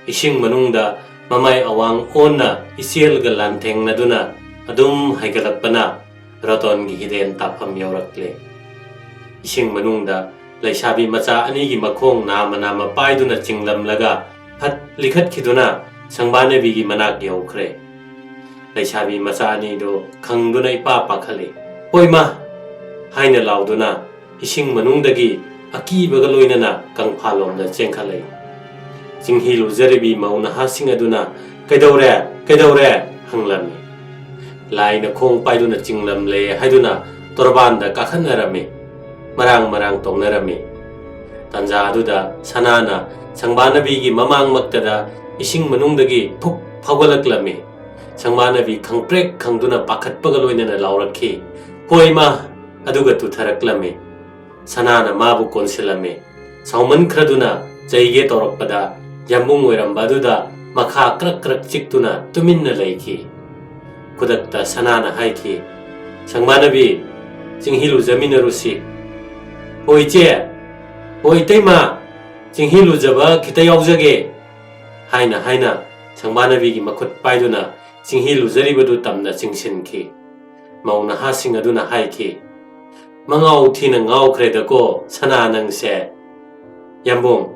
ꯏꯁꯤꯡ ꯃꯅꯨꯡꯗ ꯃꯃꯥꯏ ꯑꯋꯥꯡ ꯑꯣꯟꯅ ꯏꯆꯦꯜꯒ ꯂꯥꯟꯊꯦꯡꯅꯗꯨꯅ ꯑꯗꯨꯝ ꯍꯥꯏꯒꯠꯂꯛꯄꯅ ꯔꯇꯣꯟꯒꯤ ꯍꯤꯗꯦꯟ ꯇꯥꯐꯝ ꯌꯧꯔꯛꯂꯦ꯫ ꯏꯁꯤꯡ ꯃꯅꯨꯡꯗ ꯂꯩꯁꯥꯕꯤ ꯃꯆꯥ ꯑꯅꯤꯒꯤ ꯃꯈꯣꯡ ꯅꯥꯝꯃ ꯅꯥꯝꯃ ꯄꯥꯏꯗꯨꯅ ꯆꯤꯡꯂꯝꯂꯒ ꯐꯠ ꯂꯤꯈꯠꯈꯤꯗꯨꯅ ꯁꯪꯕꯥꯅꯕꯤꯒꯤ ꯃꯅꯥꯛ ꯌꯧꯈ꯭ꯔꯦ꯫ ꯂꯩꯁꯥꯕꯤ ꯃꯆꯥ ꯑꯅꯤꯗꯨ ꯈꯪꯗꯨꯅ ꯏꯄꯥ ꯄꯥꯈꯠꯂꯤ꯫ "ꯍꯣꯏ ꯃꯥ!" ꯍꯥꯏꯅ ꯂꯥꯎꯗꯨꯅ ꯏꯁꯤꯡ ꯃꯅꯨꯡꯗꯒꯤ ꯑꯀꯤꯕꯒ ꯂꯣꯏꯅꯅ ꯀꯪꯐꯥꯜꯂꯣꯝꯗ ꯆꯦꯟꯈꯠꯂꯛꯏ꯫ ꯆꯤꯡꯍꯤ ꯂꯨꯖꯔꯤꯕꯤ ꯃꯧ ꯅꯍꯥꯁꯤꯡ ꯑꯗꯨꯅ "ꯀꯩꯗꯧꯔꯦ? ꯀꯩꯗꯧꯔꯦ?" ꯍꯪꯂꯝꯃꯤ꯫ "ꯂꯥꯏꯅ ꯈꯣꯡ ꯄꯥꯏꯗꯨꯅ ꯆꯤꯡꯂꯝꯂꯦ" ꯍꯥꯏꯗꯨꯅ ꯇꯣꯔꯕꯥꯟꯗ ꯀꯥꯈꯠꯅꯔꯝꯃꯤ꯫ ꯃꯔꯥꯡ ꯃꯔꯥꯡ ꯇꯧꯅꯔꯝꯃꯤ꯫ ꯇꯟꯖꯥ ꯑꯗꯨꯗ ꯁꯅꯥꯅ ꯁꯪꯕꯥꯅꯕꯤꯒꯤ ꯃꯃꯥꯡꯃꯛꯇꯗ ꯏꯁꯤꯡ ꯃꯅꯨꯡꯗꯒꯤ ꯐꯨꯛ ꯐꯥꯎꯒꯠꯂꯛꯂꯝꯃꯤ꯫ ꯁꯪꯕꯥꯅꯕꯤ ꯈꯪꯄ꯭ꯔꯦꯛ ꯈꯪꯗꯨꯅ ꯄꯥꯈꯠꯄꯒ ꯂꯣꯏꯅꯅ ꯂꯥꯎꯔꯛꯈꯤ, "ꯍꯣꯏ ꯃꯥ!" ꯑꯗꯨꯒ ꯇꯨꯊꯔꯛꯂꯝꯃꯤ꯫ ꯁꯅꯥꯅ ꯃꯥꯕꯨ ꯀꯣꯟꯁꯤꯜꯂꯝꯃꯤ꯫ ꯁꯥꯎꯃꯟꯈ꯭ꯔꯗꯨꯅ ꯆꯩꯒꯦ ꯇꯧꯔꯛꯄꯗ ꯌꯥꯝꯕꯨꯡ ꯑꯣꯏꯔꯝꯕ ꯑꯗꯨꯗ ꯃꯈꯥ ꯀ꯭ꯔꯛ ꯀ꯭ꯔꯛ ꯆꯤꯛꯇꯨꯅ ꯇꯨꯃꯤꯟꯅ ꯂꯩꯈꯤ꯫ ꯈꯨꯗꯛꯇ ꯁꯅꯥꯅ ꯍꯥꯏꯈꯤ, "ꯁꯪꯕꯥꯅꯕꯤ, ꯆꯤꯡꯍꯤ ꯂꯨꯖꯃꯤꯟꯅꯔꯨꯁꯤ꯫" "ꯍꯣꯏ ꯏꯆꯦ, ꯍꯣꯏ ꯏꯇꯩꯃ, ꯆꯤꯡꯍꯤ ꯂꯨꯖꯕ ꯈꯤꯇ ꯌꯥꯎꯖꯒꯦ" ꯍꯥꯏꯅ ꯍꯥꯏꯅ ꯁꯪꯕꯥꯅꯕꯤꯒꯤ ꯃꯈꯨꯠ ꯄꯥꯏꯗꯨꯅ ꯆꯤꯡꯍꯤ ꯂꯨꯖꯔꯤꯕꯗꯨ ꯇꯝꯅ ꯆꯤꯡꯁꯤꯟꯈꯤ꯫ ꯃꯧ ꯅꯍꯥꯁꯤꯡ ꯑꯗꯨꯅ ꯍꯥꯏꯈꯤ, "ꯃꯉꯥꯎ ꯊꯤꯅ ꯉꯥꯎꯈ꯭ꯔꯦꯗꯀꯣ ꯁꯅꯥ ꯅꯪꯁꯦ꯫ ꯌꯥꯝꯕꯨꯡ,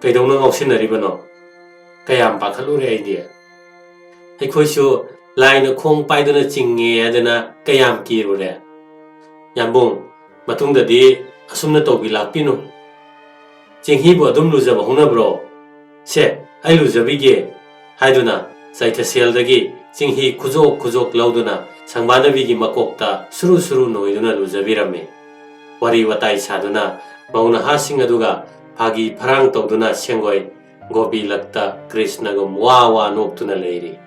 ꯀꯩꯗꯧꯅ ꯉꯥꯎꯁꯤꯟꯅꯔꯤꯕꯅꯣ? ꯀꯌꯥꯝ ꯄꯥꯈꯠꯂꯨꯔꯦ ꯑꯩꯗꯤ꯫ ꯑꯩꯈꯣꯏꯁꯨ ꯂꯥꯏꯅ ꯈꯣꯡ ꯄꯥꯏꯗꯨꯅ ꯆꯤꯡꯉꯦ ꯍꯥꯏꯗꯅ ꯀꯌꯥꯝ ꯀꯤꯔꯨꯔꯦ꯫ ꯌꯥꯝꯕꯨꯡ, ꯃꯇꯨꯡꯗꯗꯤ ꯑꯁꯨꯝꯅ ꯇꯧꯕꯤ ꯂꯥꯛꯄꯤꯅꯨ꯫ ꯆꯤꯡꯍꯤꯕꯨ ꯑꯗꯨꯝ ꯂꯨꯖꯕ ꯍꯧꯅꯕ꯭ꯔꯣ? ꯁꯦ, ꯑꯩ ꯂꯨꯖꯕꯤꯒꯦ" ꯍꯥꯏꯗꯨꯅ ꯆꯩꯊꯁꯦꯜꯗꯒꯤ ꯆꯤꯡꯍꯤ ꯈꯨꯖꯣꯛ ꯈꯨꯖꯣꯛ ꯂꯧꯗꯨꯅ ꯁꯪꯕꯥꯅꯕꯤꯒꯤ ꯃꯀꯣꯛꯇ ꯁꯨꯔꯨ ꯁꯨꯔꯨ ꯅꯣꯏꯗꯨꯅ ꯂꯨꯖꯕꯤꯔꯝꯃꯤ꯫ ꯋꯥꯔꯤ ꯋꯥꯇꯥꯏ ꯁꯥꯗꯨꯅ ꯃꯧ ꯅꯍꯥꯁꯤꯡ ꯑꯗꯨꯒ ꯐꯥꯒꯤ ꯐꯔꯥꯡ ꯇꯧꯗꯨꯅ ꯁꯦꯡꯒꯣꯏ ꯒꯣꯄꯤ ꯂꯛꯇ ꯀ꯭ꯔꯤꯁꯅꯒꯨꯝ ꯋꯥ ꯋꯥ ꯅꯣꯛꯇꯨꯅ ꯂꯩꯔꯤ꯫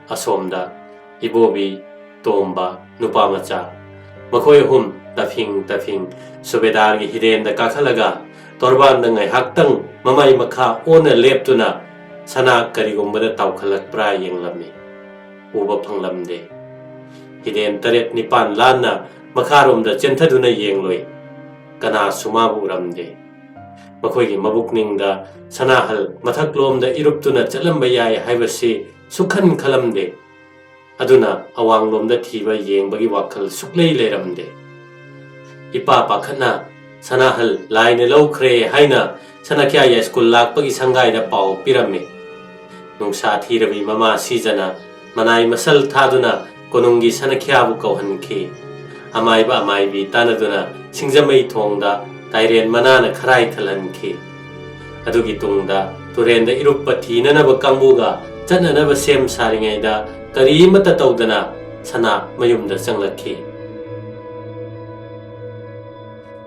ꯑꯁꯣꯝꯗ ꯏꯕꯣꯕꯤ, ꯇꯣꯝꯕ, ꯅꯨꯄꯥ ꯃꯆꯥ, ꯃꯈꯣꯏ ꯑꯍꯨꯝ ꯇꯐꯤꯡ ꯇꯐꯤꯡ ꯁꯨꯕꯦꯗꯥꯔꯒꯤ ꯍꯤꯔꯦꯟꯗ ꯀꯥꯈꯠꯂꯒ ꯇꯣꯔꯕꯥꯟꯗ ꯉꯥꯏꯍꯥꯛꯇꯪ ꯃꯃꯥꯏ ꯃꯈꯥ ꯑꯣꯟꯅ ꯂꯦꯞꯇꯨꯅ ꯁꯅꯥ ꯀꯔꯤꯒꯨꯝꯕꯗ ꯇꯥꯎꯈꯠꯂꯛꯄ꯭ꯔꯥ ꯌꯦꯡꯂꯝꯃꯤ꯫ ꯎꯕ ꯐꯪꯂꯝꯗꯦ꯫ ꯍꯤꯔꯦꯟ ꯇꯔꯦꯠ ꯅꯤꯄꯥꯟ ꯂꯥꯟꯅ ꯃꯈꯥꯔꯣꯝꯗ ꯆꯦꯟꯊꯗꯨꯅ ꯌꯦꯡꯂꯨꯏ꯫ ꯀꯅꯥꯁꯨ ꯃꯥꯕꯨ ꯎꯔꯝꯗꯦ꯫ ꯃꯈꯣꯏꯒꯤ ꯃꯕꯨꯛꯅꯤꯡꯗ ꯁꯅꯥꯍꯜ ꯃꯊꯛꯂꯣꯝꯗ ꯏꯔꯨꯞꯇꯨꯅ ꯆꯠꯂꯝꯕ ꯌꯥꯏ ꯍꯥꯏꯕꯁꯤ ꯁꯨꯛꯈꯟ ꯈꯜꯂꯝꯗꯦ꯫ ꯑꯗꯨꯅ ꯑꯋꯥꯡꯂꯣꯝꯗ ꯊꯤꯕ ꯌꯦꯡꯕꯒꯤ ꯋꯥꯈꯜ ꯁꯨꯛꯂꯩ ꯂꯩꯔꯝꯗꯦ꯫ ꯏꯄꯥ ꯄꯥꯈꯠꯅ ꯁꯅꯥꯍꯜ ꯂꯥꯏꯅ ꯂꯧꯈ꯭ꯔꯦ ꯍꯥꯏꯅ ꯁꯅꯥꯈ꯭ꯌꯥ ꯌꯥꯏꯁ꯭ꯀꯨꯜ ꯂꯥꯛꯄꯒꯤ ꯁꯪꯒꯥꯏꯗ ꯄꯥꯎ ꯄꯤꯔꯝꯃꯤ꯫ ꯅꯨꯡꯁꯥ ꯊꯤꯔꯕꯤ ꯃꯃꯥ ꯁꯤꯖꯅ ꯃꯅꯥꯏ ꯃꯁꯜ ꯊꯥꯗꯨꯅ ꯀꯣꯅꯨꯡꯒꯤ ꯁꯅꯈ꯭ꯌꯥꯕꯨ ꯀꯧꯍꯟꯈꯤ꯫ ꯑꯃꯥꯏꯕ ꯑꯃꯥꯏꯕꯤ ꯇꯥꯟꯅꯗꯨꯅ ꯁꯤꯡꯖꯃꯩ ꯊꯣꯡꯗ ꯇꯥꯏꯔꯦꯟ ꯃꯅꯥꯅ ꯈꯔꯥꯏ ꯈꯜꯍꯟꯈꯤ꯫ ꯑꯗꯨꯒꯤ ꯇꯨꯡꯗ ꯇꯨꯔꯦꯟꯗ ꯏꯔꯨꯞꯄ ꯊꯤꯅꯅꯕ ꯀꯥꯡꯕꯨꯒ ꯆꯠꯅꯅꯕ ꯁꯦꯝ ꯁꯥꯔꯤꯉꯩꯗ ꯀꯔꯤꯃꯠꯇ ꯇꯧꯗꯅ ꯁꯅꯥ ꯃꯌꯨꯝꯗ ꯆꯪꯂꯛꯈꯤ꯫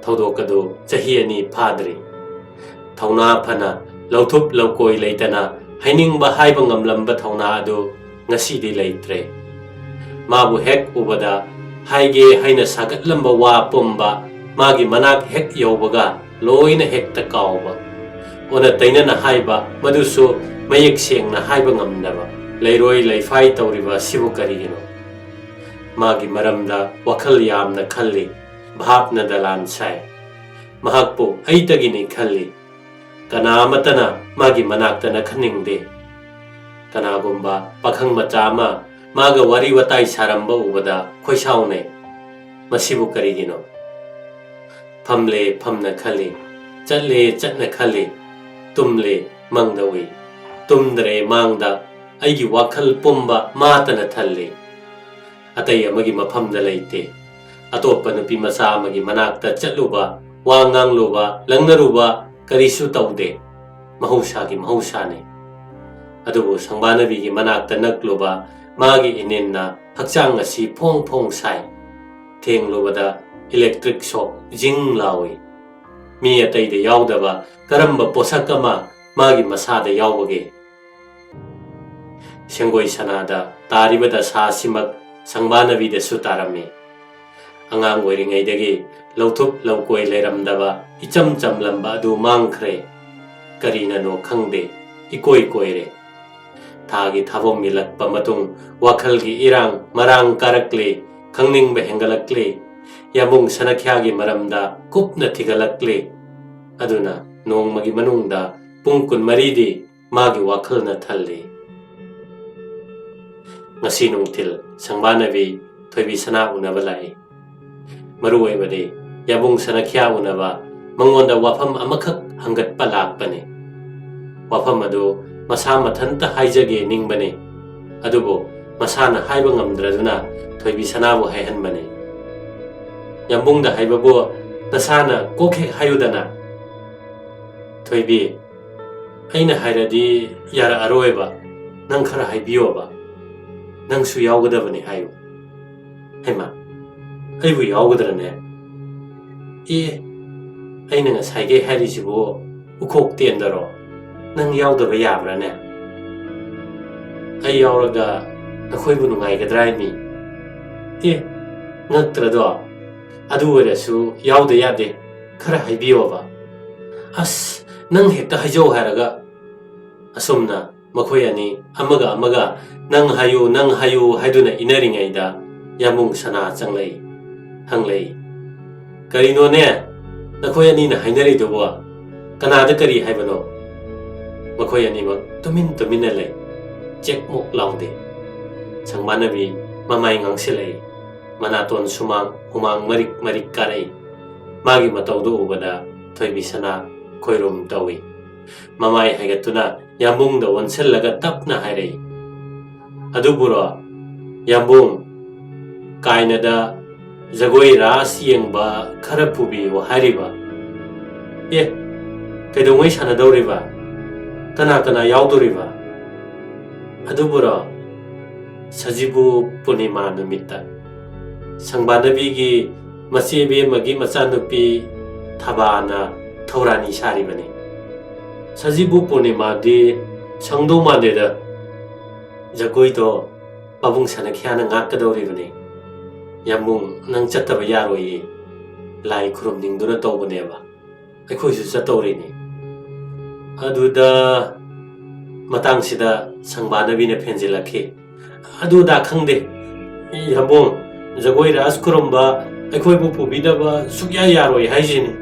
ꯊꯧꯗꯣꯛ ꯑꯗꯨ ꯆꯍꯤ ꯑꯅꯤ ꯐꯥꯗ꯭ꯔꯤ꯫ ꯊꯧꯅꯥ ꯐꯅ ꯂꯧꯊꯨꯞ ꯂꯧꯀꯣꯏ ꯂꯩꯇꯅ ꯍꯥꯏꯅꯤꯡꯕ ꯍꯥꯏꯕ ꯉꯝꯂꯝꯕ ꯊꯧꯅꯥ ꯑꯗꯨ ꯉꯁꯤꯗꯤ ꯂꯩꯇ꯭ꯔꯦ꯫ ꯃꯥꯕꯨ ꯍꯦꯛ ꯎꯕꯗ ꯍꯥꯏꯒꯦ ꯍꯥꯏꯅ ꯁꯥꯒꯠꯂꯝꯕ ꯋꯥ ꯄꯨꯝꯕ ꯃꯥꯒꯤ ꯃꯅꯥꯛ ꯍꯦꯛ ꯌꯧꯕꯒ ꯂꯣꯏꯅ ꯍꯦꯛꯇ ꯀꯥꯎꯕ꯫ ꯑꯣꯟꯅ ꯇꯩꯅꯅ ꯍꯥꯏꯕ, ꯃꯗꯨꯁꯨ ꯃꯌꯦꯛ ꯁꯦꯡꯅ ꯍꯥꯏꯕ ꯉꯝꯗꯕ꯫ ꯂꯩꯔꯣꯏ ꯂꯩꯐꯥꯏ ꯇꯧꯔꯤꯕ ꯑꯁꯤꯕꯨ ꯀꯔꯤꯒꯤꯅꯣ? ꯃꯥꯒꯤ ꯃꯔꯝꯗ ꯋꯥꯈꯜ ꯌꯥꯝꯅ ꯈꯜꯂꯤ, ꯚꯥꯞꯅ ꯗꯂꯥꯟ ꯁꯥꯏ꯫ ꯃꯍꯥꯛꯄꯨ ꯑꯩꯇꯒꯤꯅꯤ ꯈꯜꯂꯤ꯫ ꯀꯅꯥ ꯑꯃꯠꯇꯅ ꯃꯥꯒꯤ ꯃꯅꯥꯛꯇ ꯅꯛꯍꯟꯅꯤꯡꯗꯦ꯫ ꯀꯅꯥꯒꯨꯝꯕ ꯄꯥꯈꯪ ꯃꯆꯥ ꯑꯃ ꯃꯥꯒ ꯋꯥꯔꯤ ꯋꯥꯇꯥꯏ ꯁꯥꯔꯝꯕ ꯎꯕꯗ ꯈꯣꯏꯁꯥꯎꯅꯩ꯫ ꯃꯁꯤꯕꯨ ꯀꯔꯤꯒꯤꯅꯣ? ꯐꯝꯂꯦ ꯐꯝꯅ ꯈꯜꯂꯤ, ꯆꯠꯂꯦ ꯆꯠꯅ ꯈꯜꯂꯤ, ꯇꯨꯝꯂꯦ ꯃꯪꯗ ꯎꯏ꯫ ꯇꯨꯝꯗ꯭ꯔꯦ ꯃꯥꯡꯗ ꯑꯩꯒꯤ ꯋꯥꯈꯜ ꯄꯨꯝꯕ ꯃꯥꯇꯅ ꯊꯜꯂꯤ꯫ ꯑꯇꯩ ꯑꯃꯒꯤ ꯃꯐꯝꯗ ꯂꯩꯇꯦ꯫ ꯑꯇꯣꯞꯄ ꯅꯨꯄꯤ ꯃꯆꯥ ꯑꯃꯒꯤ ꯃꯅꯥꯛꯇ ꯆꯠꯂꯨꯕ, ꯋꯥ ꯉꯥꯡꯂꯨꯕ, ꯂꯪꯅꯔꯨꯕ ꯀꯔꯤꯁꯨ ꯇꯧꯗꯦ꯫ ꯃꯍꯧꯁꯥꯒꯤ ꯃꯍꯧꯁꯥꯅꯤ꯫ ꯑꯗꯨꯕꯨ ꯁꯪꯕꯥꯅꯕꯤꯒꯤ ꯃꯅꯥꯛꯇ ꯅꯛꯂꯨꯕ ꯃꯥꯒꯤ ꯏꯅꯤꯟꯅ ꯍꯛꯆꯥꯡ ꯑꯁꯤ ꯐꯣꯡ ꯐꯣꯡ ꯁꯥꯏ꯫ ꯊꯦꯡꯂꯨꯕꯗ electric shock ꯖꯤꯡ ꯂꯥꯎꯏ꯫ ꯃꯤ ꯑꯇꯩꯗ ꯌꯥꯎꯗꯕ ꯀꯔꯝꯕ ꯄꯣꯠꯁꯛ ꯑꯃ ꯃꯥꯒꯤ ꯃꯁꯥꯗ ꯌꯥꯎꯕꯒꯦ? ꯁꯦꯡꯒꯣꯏ ꯁꯅꯥꯗ ꯇꯥꯔꯤꯕ ꯗꯁꯥ ꯑꯁꯤꯃꯛ ꯁꯪꯕꯥꯅꯕꯤꯗꯁꯨ ꯇꯥꯔꯝꯃꯤ꯫ ꯑꯉꯥꯡ ꯑꯣꯏꯔꯤꯉꯩꯗꯒꯤ ꯂꯧꯊꯨꯞ ꯂꯧꯀꯣꯏ ꯂꯩꯔꯝꯗꯕ ꯏꯆꯝ ꯆꯝꯂꯝꯕ ꯑꯗꯨ ꯃꯥꯡꯈ꯭ꯔꯦ꯫ ꯀꯔꯤꯅꯅꯣ ꯈꯪꯗꯦ, ꯏꯀꯣꯏ ꯀꯣꯏꯔꯦ꯫ ꯊꯥꯒꯤ ꯊꯥꯕꯣꯝ ꯃꯤꯜꯂꯛꯄ ꯃꯇꯨꯡ ꯋꯥꯈꯜꯒꯤ ꯏꯔꯥꯡ ꯃꯔꯥꯡ ꯀꯥꯔꯛꯂꯦ, ꯈꯪꯅꯤꯡꯕ ꯍꯦꯟꯒꯠꯂꯛꯂꯦ꯫ ꯌꯥꯝꯕꯨꯡ ꯁꯅꯈ꯭ꯌꯥꯒꯤ ꯃꯔꯝꯗ ꯀꯨꯞꯅ ꯊꯤꯒꯠꯂꯛꯂꯦ꯫ ꯑꯗꯨꯅ ꯅꯣꯡꯃꯒꯤ ꯃꯅꯨꯡꯗ ꯄꯨꯡ ꯀꯨꯟꯃꯔꯤꯗꯤ ꯃꯥꯒꯤ ꯋꯥꯈꯜꯅ ꯊꯜꯂꯤ꯫ ꯉꯁꯤ ꯅꯨꯡꯊꯤꯜ ꯁꯪꯕꯥꯅꯕꯤ ꯊꯣꯏꯕꯤ ꯁꯅꯥ ꯎꯅꯕ ꯂꯥꯛꯏ꯫ ꯃꯔꯨ ꯑꯣꯏꯕꯗꯤ ꯌꯥꯕꯨꯡ ꯁꯅꯈ꯭ꯌꯥ ꯎꯅꯕ ꯃꯉꯣꯟꯗ ꯋꯥꯐꯝ ꯑꯃꯈꯛ ꯍꯪꯒꯠꯄ ꯂꯥꯛꯄꯅꯤ꯫ ꯋꯥꯐꯝ ꯑꯗꯨ ꯃꯁꯥ ꯃꯊꯟꯇ ꯍꯥꯏꯖꯒꯦ ꯅꯤꯡꯕꯅꯤ꯫ ꯑꯗꯨꯕꯨ ꯃꯁꯥꯅ ꯍꯥꯏꯕ ꯉꯝꯗ꯭ꯔꯗꯨꯅ ꯊꯣꯏꯕꯤ ꯁꯅꯥꯕꯨ ꯍꯥꯏꯍꯟꯕꯅꯤ꯫ ꯌꯥꯝꯕꯨꯡꯗ ꯍꯥꯏꯕꯕꯨ ꯅꯁꯥꯅ ꯀꯣꯛ ꯍꯦꯛ ꯍꯥꯏꯌꯨꯗꯅ꯫ ꯊꯣꯏꯕꯤ, ꯑꯩꯅ ꯍꯥꯏꯔꯗꯤ ꯌꯥꯔꯛꯑꯔꯣꯏꯕ, ꯅꯪ ꯈꯔ ꯍꯥꯏꯕꯤꯌꯣꯕ, ꯅꯪꯁꯨ ꯌꯥꯎꯒꯗꯕꯅꯤ ꯍꯥꯏꯌꯨ꯫ ꯍꯩꯃꯥ, ꯑꯩꯕꯨ ꯌꯥꯎꯒꯗ꯭ꯔꯅꯦ? ꯑꯦ, ꯑꯩꯅ ꯉꯁꯥꯏꯒꯩ ꯍꯥꯏꯔꯤꯁꯤꯕꯨ ꯎꯈꯣꯛ ꯇꯦꯟꯗꯔꯣ? ꯅꯪ ꯌꯥꯎꯗꯕ ꯌꯥꯕ꯭ꯔꯥꯅꯦ? ꯑꯩ ꯌꯥꯎꯔꯒ ꯅꯈꯣꯏꯕꯨ ꯅꯨꯡꯉꯥꯏꯒꯗ꯭ꯔꯥ ꯍꯥꯏꯅꯤ꯫ ꯑꯦ, ꯉꯛꯇ꯭ꯔꯗꯣ? ꯑꯗꯨ ꯑꯣꯏꯔꯁꯨ ꯌꯥꯎꯗ ꯌꯥꯗꯦ, ꯈꯔ ꯍꯥꯏꯕꯤꯌꯣꯕ꯫ ꯑꯁ, ꯅꯪ ꯍꯦꯛꯇ ꯍꯥꯏꯖꯧ ꯍꯥꯏꯔꯒ꯫ ꯑꯁꯨꯝꯅ ꯃꯈꯣꯏ ꯑꯅꯤ ꯑꯃꯒ ꯑꯃꯒ "ꯅꯪ ꯍꯥꯏꯌꯨ, ꯅꯪ ꯍꯥꯏꯌꯨ" ꯍꯥꯏꯗꯨꯅ ꯏꯟꯅꯔꯤꯉꯩꯗ ꯌꯥꯝꯕꯨꯡ ꯁꯅꯥ ꯆꯪꯂꯛꯏ꯫ ꯍꯪꯂꯛꯏ, "ꯀꯔꯤꯅꯣꯅꯦ ꯅꯈꯣꯏ ꯑꯅꯤꯅ ꯍꯥꯏꯅꯔꯤꯗꯨꯕꯣ? ꯀꯅꯥꯗ ꯀꯔꯤ ꯍꯥꯏꯕꯅꯣ?" ꯃꯈꯣꯏ ꯑꯅꯤꯃꯛ ꯇꯨꯃꯤꯟ ꯇꯨꯃꯤꯟꯅ ꯂꯩ꯫ ꯆꯦꯛꯃꯨꯛ ꯂꯥꯎꯗꯦ꯫ ꯁꯪꯕꯥꯅꯕꯤ ꯃꯃꯥꯏ ꯉꯥꯡꯁꯤꯜꯂꯛꯏ꯫ ꯃꯅꯥꯇꯣꯟ ꯁꯨꯃꯥꯡ ꯍꯨꯃꯥꯡ ꯃꯔꯤꯛ ꯃꯔꯤꯛ ꯀꯥꯔꯛꯏ꯫ ꯃꯥꯒꯤ ꯃꯇꯧꯗꯨ ꯎꯕꯗ ꯊꯣꯏꯕꯤ ꯁꯅꯥ ꯈꯣꯏꯔꯨꯝ ꯇꯧꯏ꯫ ꯃꯃꯥꯏ ꯍꯥꯏꯒꯠꯇꯨꯅ ꯌꯥꯝꯕꯨꯡꯗ ꯑꯣꯟꯁꯤꯜꯂꯒ ꯇꯞꯅ ꯍꯥꯏꯔꯛꯏ, "ꯑꯗꯨꯕꯨꯔꯣ, ꯌꯥꯝꯕꯨꯡ, ꯀꯥꯏꯅꯗ ꯖꯒꯣꯏ ꯔꯥꯁ ꯌꯦꯡꯕ ꯈꯔ ꯄꯨꯕꯤꯌꯨ ꯍꯥꯏꯔꯤꯕ? ꯑꯦ, ꯀꯩꯗꯧꯉꯩ ꯁꯥꯟꯅꯗꯧꯔꯤꯕ? ꯀꯅꯥ ꯀꯅꯥ ꯌꯥꯎꯗꯣꯔꯤꯕ? ꯑꯗꯨꯕꯨꯔꯣ, ꯁꯖꯤꯕꯨ ꯄꯨꯔꯅꯤꯃꯥ ꯅꯨꯃꯤꯠꯇ ꯁꯪꯕꯥꯅꯕꯤꯒꯤ ꯃꯆꯦ ꯕꯦꯝꯃꯒꯤ ꯃꯆꯥꯅꯨꯄꯤ ꯊꯕꯥꯅ ꯊꯧꯔꯥꯅꯤ ꯁꯥꯔꯤꯕꯅꯤ꯫ ꯁꯖꯤꯕꯨ ꯄꯨꯔꯅꯤꯃꯥꯗꯤ ꯁꯪꯗꯧ ꯃꯥꯟꯗꯦꯗ꯫ ꯖꯒꯣꯏꯗꯣ ꯄꯥꯕꯨꯡ ꯁꯅꯈꯤꯌꯥꯅ ꯉꯥꯛꯀꯗꯧꯔꯤꯕꯅꯤ꯫ ꯌꯥꯝꯕꯨꯡ, ꯅꯪ ꯆꯠꯇꯕ ꯌꯥꯔꯣꯏꯌꯦ꯫ ꯂꯥꯏ ꯈꯨꯔꯨꯝꯅꯤꯡꯗꯨꯅ ꯇꯧꯕꯅꯦꯕ꯫ ꯑꯩꯈꯣꯏꯁꯨ ꯆꯠꯇꯧꯔꯤꯅꯤ꯫" ꯑꯗꯨꯗ ꯃꯇꯥꯡꯁꯤꯗ ꯁꯪꯕꯥꯅꯕꯤꯅ ꯐꯦꯟꯖꯤꯜꯂꯛꯈꯤ, "ꯑꯗꯨ ꯑꯗꯥ ꯈꯪꯗꯦ꯫ ꯌꯥꯝꯕꯨꯡ, ꯖꯒꯣꯏ ꯔꯥꯁ ꯈꯨꯔꯨꯝꯕ ꯑꯩꯈꯣꯏꯕꯨ ꯄꯨꯕꯤꯗꯕ ꯁꯨꯛꯌꯥ ꯌꯥꯔꯣꯏ ꯍꯥꯏꯁꯤꯅꯤ꯫"